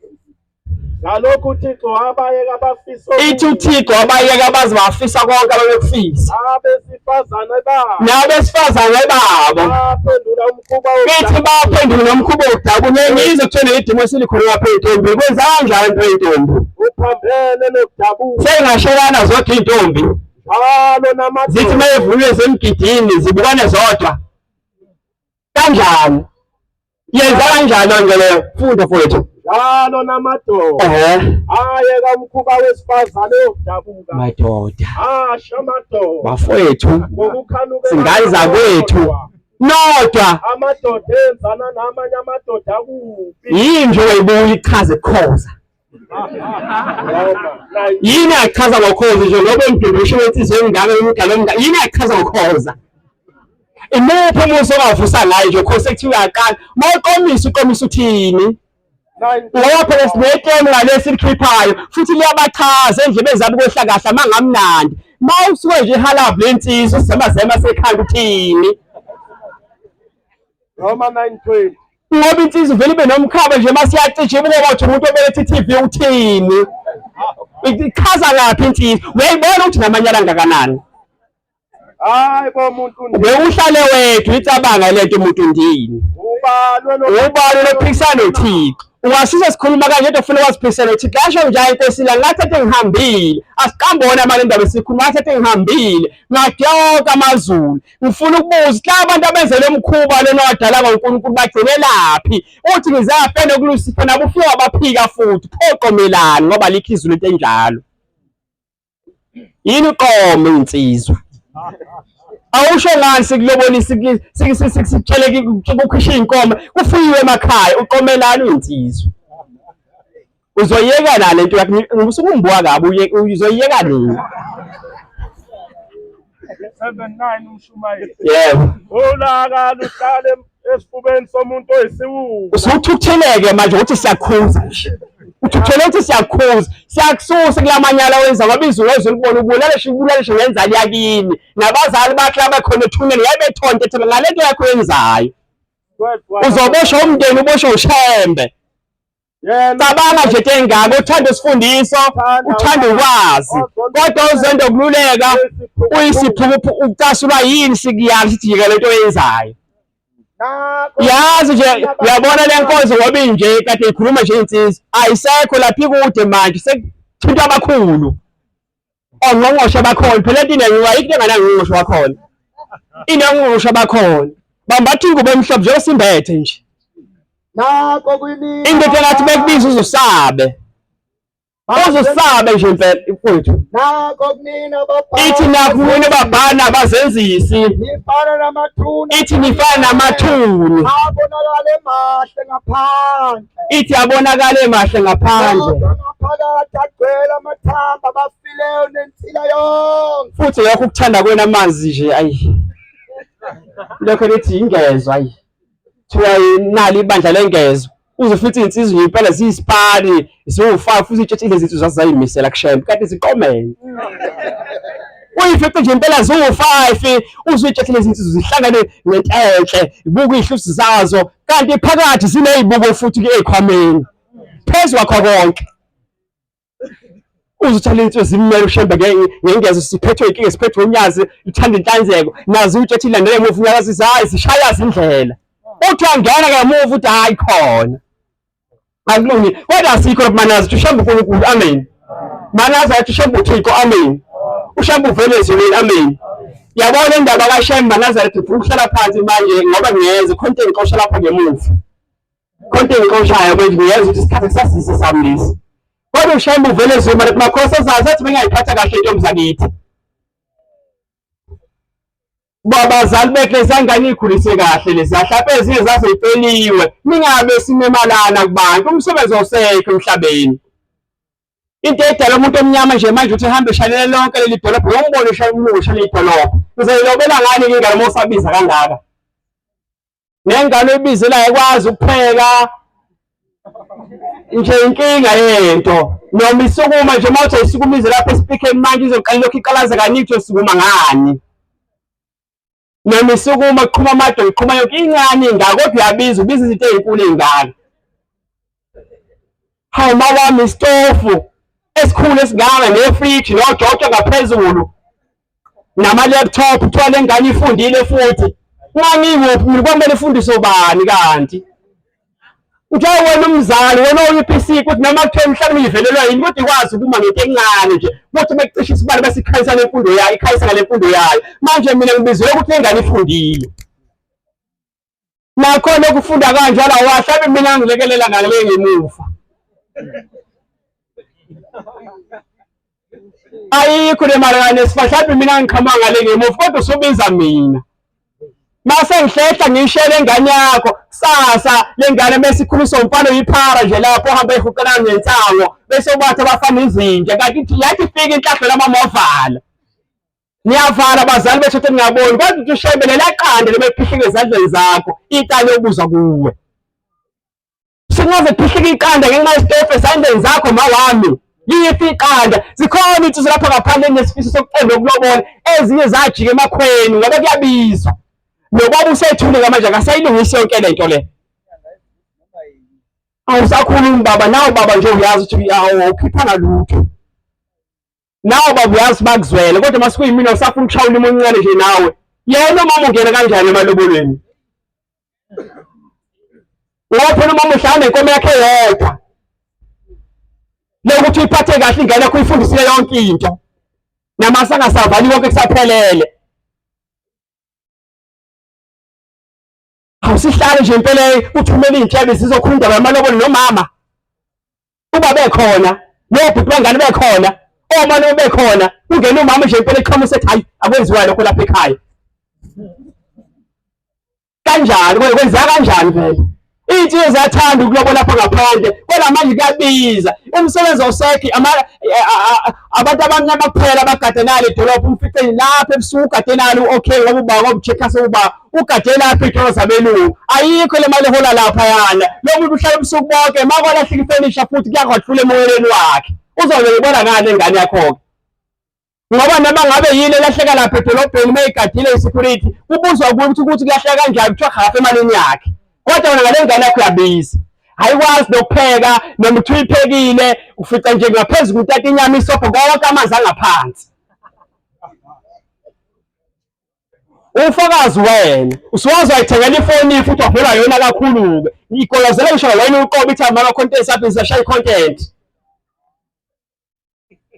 Ngalokhu uThixo wabayeka abafisa Ithi uThixo wabayeka baze bafisa konke ababekufisa. Abesifazane babo. Nabesifazane babo. Baphendula umkhuba Ithi baphendula umkhuba wokudabula. Ngizwe kuthiwa nedimo esilikhona lapha ey'ntombi. Kwenza kanjani into ey'ntombi? Uphambene nokudabuka. Seyingashelana zodwa iy'ntombi. Njalo namadoda. Zithi mayevunywe zemgidini zibukane zodwa. Kanjani? Yenza kanjani nje leyo? Funda mfowethu. Njalo namadoda. Ehhe. Ayeka umkhuba wesifazane wokudabuka. Madoda. Asha amadoda. Bafowethu. Ngokukhanukela Singane zakwethu. Nodwa. Amadoda enzana namanye amadoda akubi. Yini nje oyibuya ichaze khoza. Yini achaza ngokhoza nje ngoba emdubisho wensizwa engaka umdala omngaka yini achaza ngokhoza? Imuphi umusa ongavusa ngayo nje khosi ekuthiwa uyaqala uma uqomisa uqomisa uthini? Ngoba phela sinetemu ngalesi likhiphayo futhi liyabachaza endlebeni zabo kwehla kahle amangamnandi. Uma usuke nje ihalavu lensizwa sizamazema sekhanda uthini? Noma 920. Ngoba insizwa ivele ibe nomkhaba nje masiyacisha ibuka kwathi umuntu obelethe i-TV uthini? Ichaza ngaphi insizwa? Uyayibona ukuthi namanyala angakanani? Hayi bo muntu Ubewuhlale wedwa icabanga lento umuntu ndini. Ubalwe lo Ubani lophikisana noThixo. Ungasiza sikhuluma kanje kodwa ufuna waziphikisana noThixo. Yasho nje inkosi la ngathi ade ngihambile. Asiqambona manje indaba esikhuluma ngathi ade ngihambile. Ngathi yonke amazulu. Ngifuna ukubuza ukuthi laba bantu abenze lo mkhuba lona wadala ngoNkulunkulu bagcinelaphi? Uthi ngizafe nokuLucifer nabo ufike wabaphika futhi. Pho qomelani ngoba likho izulu into enjalo. Yini uqome insizwa? Awusho ngani sikulobolisa sikutshele kukhishwa iy'nkomo kufuyiwe emakhaya uqomelani uyinsizwa? Uzoyeka na lento yakho usukumbuka kabi uzoyeka nini? 79 umshumayeli. Yebo. Ulaka luhlale esifubeni somuntu oyisiwula. Usuthukutheleke manje ukuthi siyakhuza nje. Uthukuthele ukuthi siyakhuza, siyakususa kulamanyala wenza ngoba izulu ezolibona ubulale shi ubulale shi ngenzali yakini. Nabazali bakhe abakhona ethuneni yayibethonte thina ngalento yakho yenzayo. Uzoboshwa umndeni uboshwe uShembe. Cabanga nje into engaka uthanda isifundiso, uthanda ukwazi. Kodwa uzenda ukululeka uyisiphukuphu ucasulwa yini sikuyala sithi yeka lento oyenzayo. Yazi nje uyabona le nkonzo ngoba inje kade ikhuluma nje insizwa ayisekho lapha ikude manje sekuthinta abakhulu. Ongqongqoshe bakhona phela into inengiwa ayikho into enganangqongqoshe wakhona. Inongqongqoshe bakhona. Bambatha ingubo emhlophe njengoba simbethe nje. Nako kwini. Into engathi bekubiza uzusabe. Uzusabe nje impela mfowethu. Nako kunina babhana. Ithi nakho kunina babhana abazenzisi. Nifana namathuna. Ithi nifana namathuna. Abonakala emahle ngaphandle. Ithi abonakala emahle ngaphandle. Kodwa ngaphakathi agcwele amathambo abafileyo nensila yonke. Futhi lokho ukuthanda kwena amanzi nje ayi. Lokho lithi ingezwa ayi. Kuthiwa nali ibandla lengezwa. Uzofica iy'nsizwa nje impela ziyisipani ziwufa futhi itshetshile izinsizwa zazimisela kushembe kanti ziqomene. Uyifice nje impela ziwu-five uzuyitshetshile izinsizwa zihlangane ngentenhle ibuka iy'hlusi zazo kanti phakathi ziney'buko futhi ey'khwameni phezu kwakho konke. Uzothola insizwa zimmele uShembe ngengezo siphethwe inkinga siphethwe unyazi luthanda inhlanzeko nazo utshethi ilandela emuva unyakazi hayi zishaya indlela uthi angena kamuva uthi hayi khona akulungile kodwa asikho lapho manazi uthi uShembe uNkulunkulu amen manazi athi uShembe uThixo amen uShembe uvele ezulwini amen yabona indaba kaShembe Nazareth ufuna ukuhlala phansi manje ngoba ngiyeza khona into engixosha lapha ngemuva Konke engixoshayo manje ngiyazi ukuthi isikhathi kusasisi sami lesi. Kodwa uShembe uvele ezuma lethi makhosi azazi athi bengayiphatha kahle intombi zakithi. Babazali bethu lezangane ikhulise kahle lezi hlampe ezinye zazeyiceliwe ningabe sinemalana kubantu umsebenzi awusekho emhlabeni. Into edala umuntu omnyama nje manje uthi hambe shanele lonke leli dolobha uyombona eshaya umlungu eshaya idolobha. Uzoyilobela ngani ke ingane uma usabiza kangaka? Nengane oyibizelayo ekwazi ukupheka nje inkinga yento noma isukuma nje uma uthi ayisukumize lapha esipikeni manje izoqala lokhu iqalaza kaningi ukuthi usukuma ngani noma isukuma kuqhuma amado iqhuma yonke incane ingaka kodwa uyabiza ubiza izinto ey'nkulu ey'ngaka hawu ma wami isitofu esikhulu esingaka nefriji nojojo ngaphezulu nama-laptop kuthiwa le ngane ifundile futhi ngangikuphi mina kwamele ifundiswe ubani kanti Uthe wena umzali wena oyiphi isiko ukuthi noma kuthiwa mhlawumbe ivelelwa yini kodwa ikwazi ukuma ngento encane nje kodwa bekucisha isibalo bese ikhanyisa lemfundo yayo ikhanyisa ngale mfundo yayo manje mina ngibizele ukuthi le ngane ifundile nakhona ukufunda kanjalo awahlabe mina ngilekelela ngale ngemuva ayikho le mali kaNSFAS mhlawumbe mina ngiqhamuka ngale ngemuva kodwa usubiza mina. Mase ngihlehla ngiyishele ingane yakho kusasa le ngane bese ikhuliswa umfana oyiphara nje lapho ohamba ehuqelana nensango bese ubatha abafana izinja kanti ithi yathi ifika inhlahlo lamamovala niyavala bazali bethu ukuthi ningaboni kodwa uthi ushembe lelaqanda lemephihlike ezandleni zakho icala yobuzwa kuwe Singaze kuphihlike iqanda ngenxa yesitofu esandleni zakho mawami. Liyifi iqanda. Zikhona insizwa lapha ngaphandle enesifiso sokucela ukulobola ezinye zajika emakhweni ngoba kuyabizwa. Nobaba usethule manje akasayilungisi yonke le nto le. Awusakhulumi baba nawe baba nje uyazi ukuthi awukhiphanga lutho. Nawe baba uyazi bakuzwele kodwa masikuyimina usafuna ukushaya ulimi oluncane nje nawe. Yena umama ungena kanjani emalobolweni? Ngoba phela umama uhlala nenkomo yakhe yodwa. Lokuthi uyiphathe kahle ingane yakho uyifundisile yonke into. Namasa angasavali konke kusaphelele. Awusihlale nje impela uthumele iy'ntshebe zizokhuluma indaba yamalobolo nomama. Uba bekhona, nobhuti bangane bekhona, omalume bekhona, ungena umama nje impela eqhamusa ethi hayi akwenziwa lokho lapha ekhaya. Kanjani kwenzeka kanjani vele? Iy'nsizwa ziyathanda ukulobola lapha ngaphandle kodwa manje kuyabiza. Umsebenzi awusekho abantu abamnyama kuphela abagade nalo idolobha umfice lapha ebusuku ugade nalo u-okay ngoba uba ngoba ucheck uba ugade lapha iy'tolo zabelungu. Ayikho le mali ehola lapha yana. Lo muntu uhlala ubusuku bonke uma kwalahleka ifenisha futhi kuyakwahlula emoyeni wakhe. Uzobe ebona ngani ingane yakho-ke? Ngoba noma ngabe yini elahleka lapha edolobheni uma igadile i-security kubuzwa ukuthi ukuthi kulahleka kanjani kuthiwa hafu emalini yakhe kodwa wena ngale ngane yakho uyabiza ayikwazi nokupheka noma kuthiwa iphekile ufica nje ngaphezu kutata inyama isobho konke amanzi angaphansi ufakazi wena usuwazi wayithengela ifoni futhi wavelwa yona kakhulu-ke igolozela ngisho wena uqobo ithi mama content saphi sashaya i-content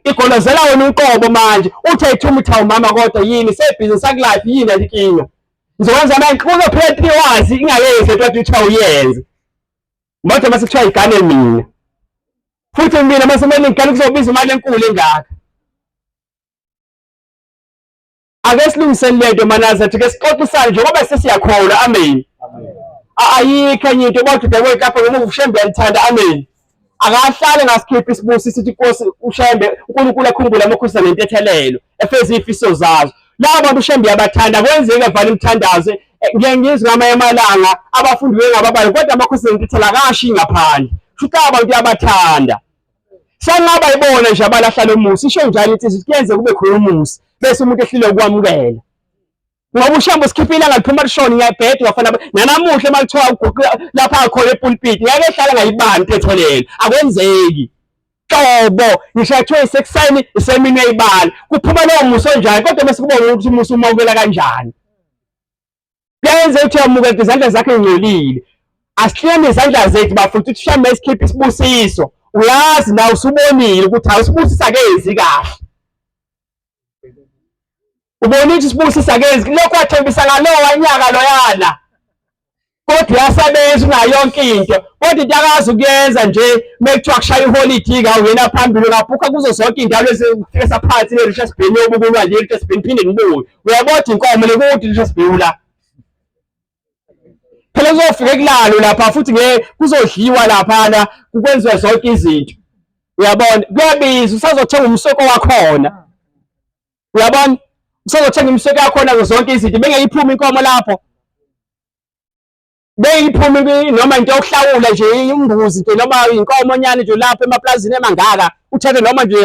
igolozela wena uqobo manje uthe ithuma uthi awumama kodwa yini sebhizinisi sakulife yini inkinga ngizokwenza manje kuzophela 3 hours ingayenzi lento kade uthi awuyenze manje mase kuthiwa igane mina futhi mina mase kumele ngigane kuzobiza imali enkulu engaka Ake silungiseni lento manazathi ke sixoxisane njengoba sesiyakholwa amen. Ayikho enye into kodwa ubhekwe lapha ngemuva uShembe uyalithanda amen. Akahlale ngasikhipha isibusi sithi inkosi uShembe uNkulunkulu akhumbule amakhosi nentethelelo efeze izifiso zazo. Laba bantu uShembe uyabathanda kwenzeka vale umthandazo ngiye ngizwe ngamanye amalanga abafundi bengababali kodwa amakhosi nentethelo akashi ngaphandle. Shuthi laba bantu uyabathanda. Sengaba ibona nje abalahla lo musi isho njalo insizwa kuyenze kube khona umusi bese umuntu ehlile ukwamukela. Ngoba uShembe usikhipha ilanga liphuma lishone ngiyabheda wafana nanamuhla uma kuthiwa uguqe lapha khona epulpit ngeke ehlala ngayibani etholele akwenzeki. Qobo ngisho kuthiwa isekuseni isemini uyayibala kuphuma lowo musi onjani kodwa bese kuba ukuthi umusi umawukela kanjani. Kuyenza ukuthi uyamukela izandla zakhe ngcolile. Asihleni izandla zethu bafuthu ukuthi shame esikhipha isibusiso. Uyazi nawe usubonile ukuthi awusibusisa kenzi kahle. Ubonile ukuthi sibusisa kenzi lokho wathembisa ngalowo wanyaka loyana. Kodwa uyasebenza unayo yonke into. Kodwa into akazi ukuyenza nje mekuthiwa kushaya iholidi ka uyena phambili ungabhukha kuzo zonke indawo ezifika phansi le Richards Bay yobukulwa nje Richards Bay phinde nibuye. Uyabona inkomo lekude Richards Bay la. Phela kuzofika kulalo lapha futhi ngeke kuzodliwa laphana kukwenziwa zonke izinto. Uyabona? Kuyabiza usazothenga umsoko wakhona. Uyabona? Usazothenga imisoko yakhona zonke izinto bengeke iphume inkomo lapho. Beyiphume noma into yokuhlawula nje imbuzi nje noma inkomo nyane nje lapho emaplazini emangaka uthathe noma nje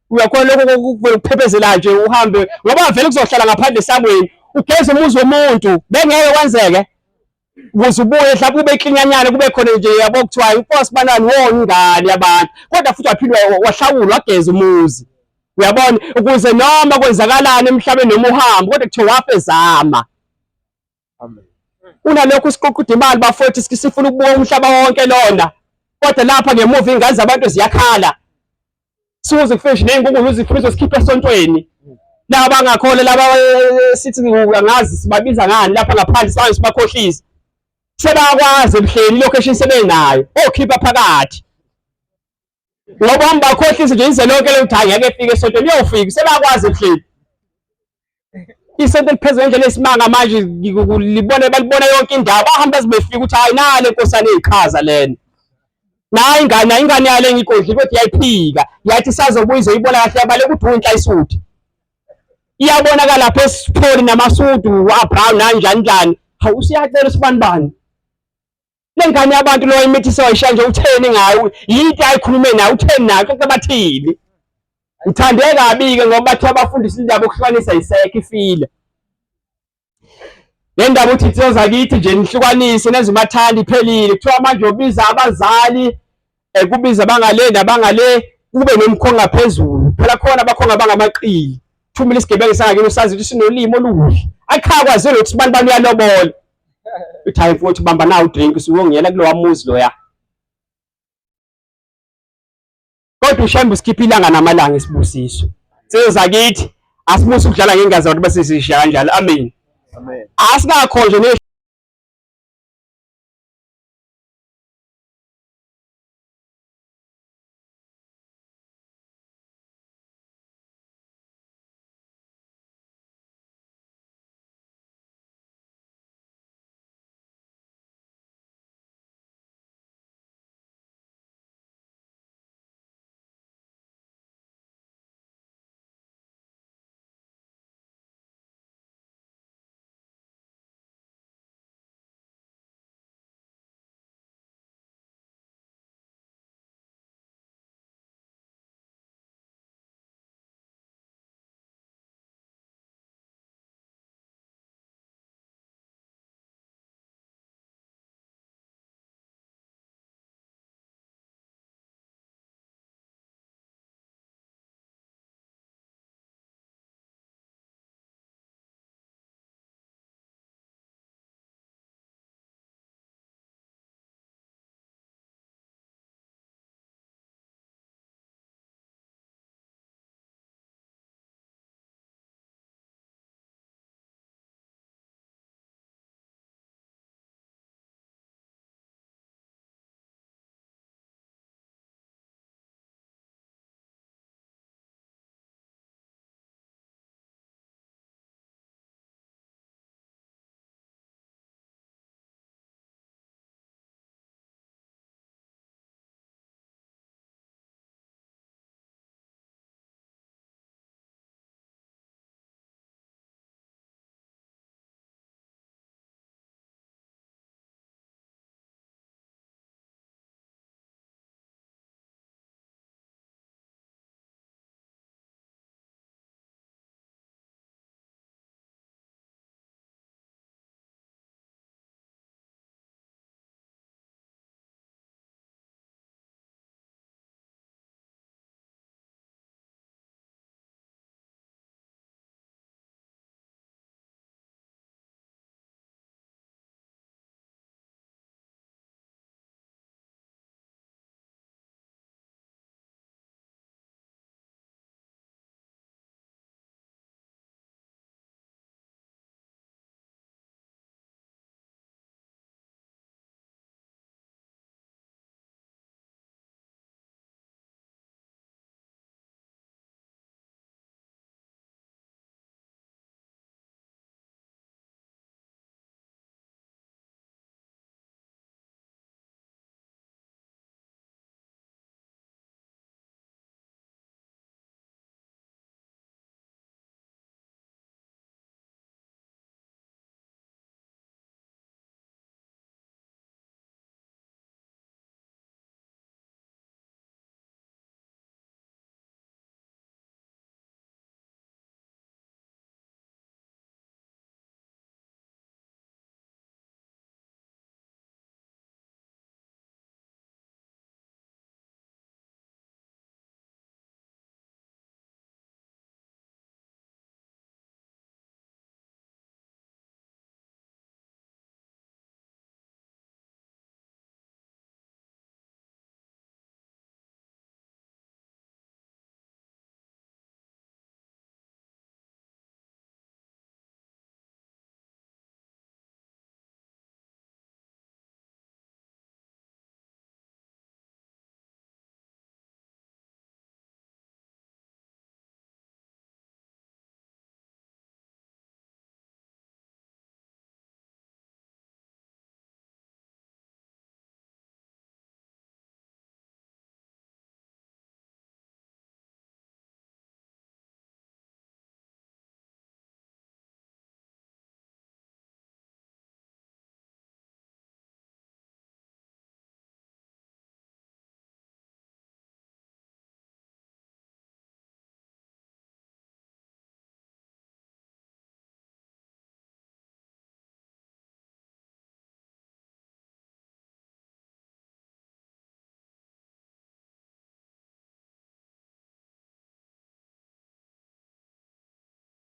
uyakhona lokho kuphephezela nje uhambe ngoba vele kuzohlala ngaphandle esangweni ugeze umuzi womuntu bengeke kwenzeke ukuze ubuye mhlawumbe ube iklinyanyana kube khona nje yabo kuthiwa inkosi banani wona ingane yabantu kodwa futhi waphinde wahlawulwa wageza umuzi uyabona ukuze noma kwenzakalani emhlabeni noma uhambe kodwa kuthiwa wafezama Amen. Unalokhu siququda imali bafowethu sifuna ukubuka umhlaba wonke lona. Kodwa lapha ngemuva ingane zabantu ziyakhala. Suze kufish nezinkukhu uzifuna uzozikhipha esontweni. Laba bangakholwa laba eh, sithi angazi sibabiza ngani lapha ngaphandle sibaye sibakhohlise. Sebakwazi emhleni location sebenayo. Okhipha phakathi. Ngoba hamba bakhohlise nje ize lonke lokuthi hayi ngeke efike esontweni uyofika sebakwazi emhleni. Isonto eliphezulu ngendlela esimanga manje libone balibona yonke indawo bahambe beze befika ukuthi hayi nale nkosana eyiqhaza lena. Nayi ingane ingane yale ngikodli kodwa iyayiphika yathi sazobuya izoyibona kahle yabaleka ukuthi unhla isuthi. Iyabonakala lapha esipholi namasudu abrown nanjani njani. Hawu usiyacela usibani bani. Le ngane yabantu lo wayimithisa wayishiya nje utheni ngayo yinto ayikhulume nayo utheni nayo xoxe bathini. Ngithande kabi-ke ngoba bathiwa abafundisi indaba yokuhlukanisa isekho ifile. Le ndaba uthi insizwa zakithi nje nihlukanise nenze umathanda iphelile. Kuthiwa manje ubiza abazali eh, kubiza abangale nabangale kube nomkhonga phezulu. Phela khona abakhonga bangamaqili. Thumela isigebengu sangakini usazi ukuthi sinolimi oluhle. Akhakwazi ukuthi abantu bani uyalobola. Uthi hayi mfowethu bamba nawu drink usuyongena kulowa muzi loya. Kodwa uShembe usikhipha ilanga namalanga isibusiso. Seza kithi asibusi ukudlala ngengazi abantu bese sishiya kanjalo. Amen. Amen. Asikakho nje.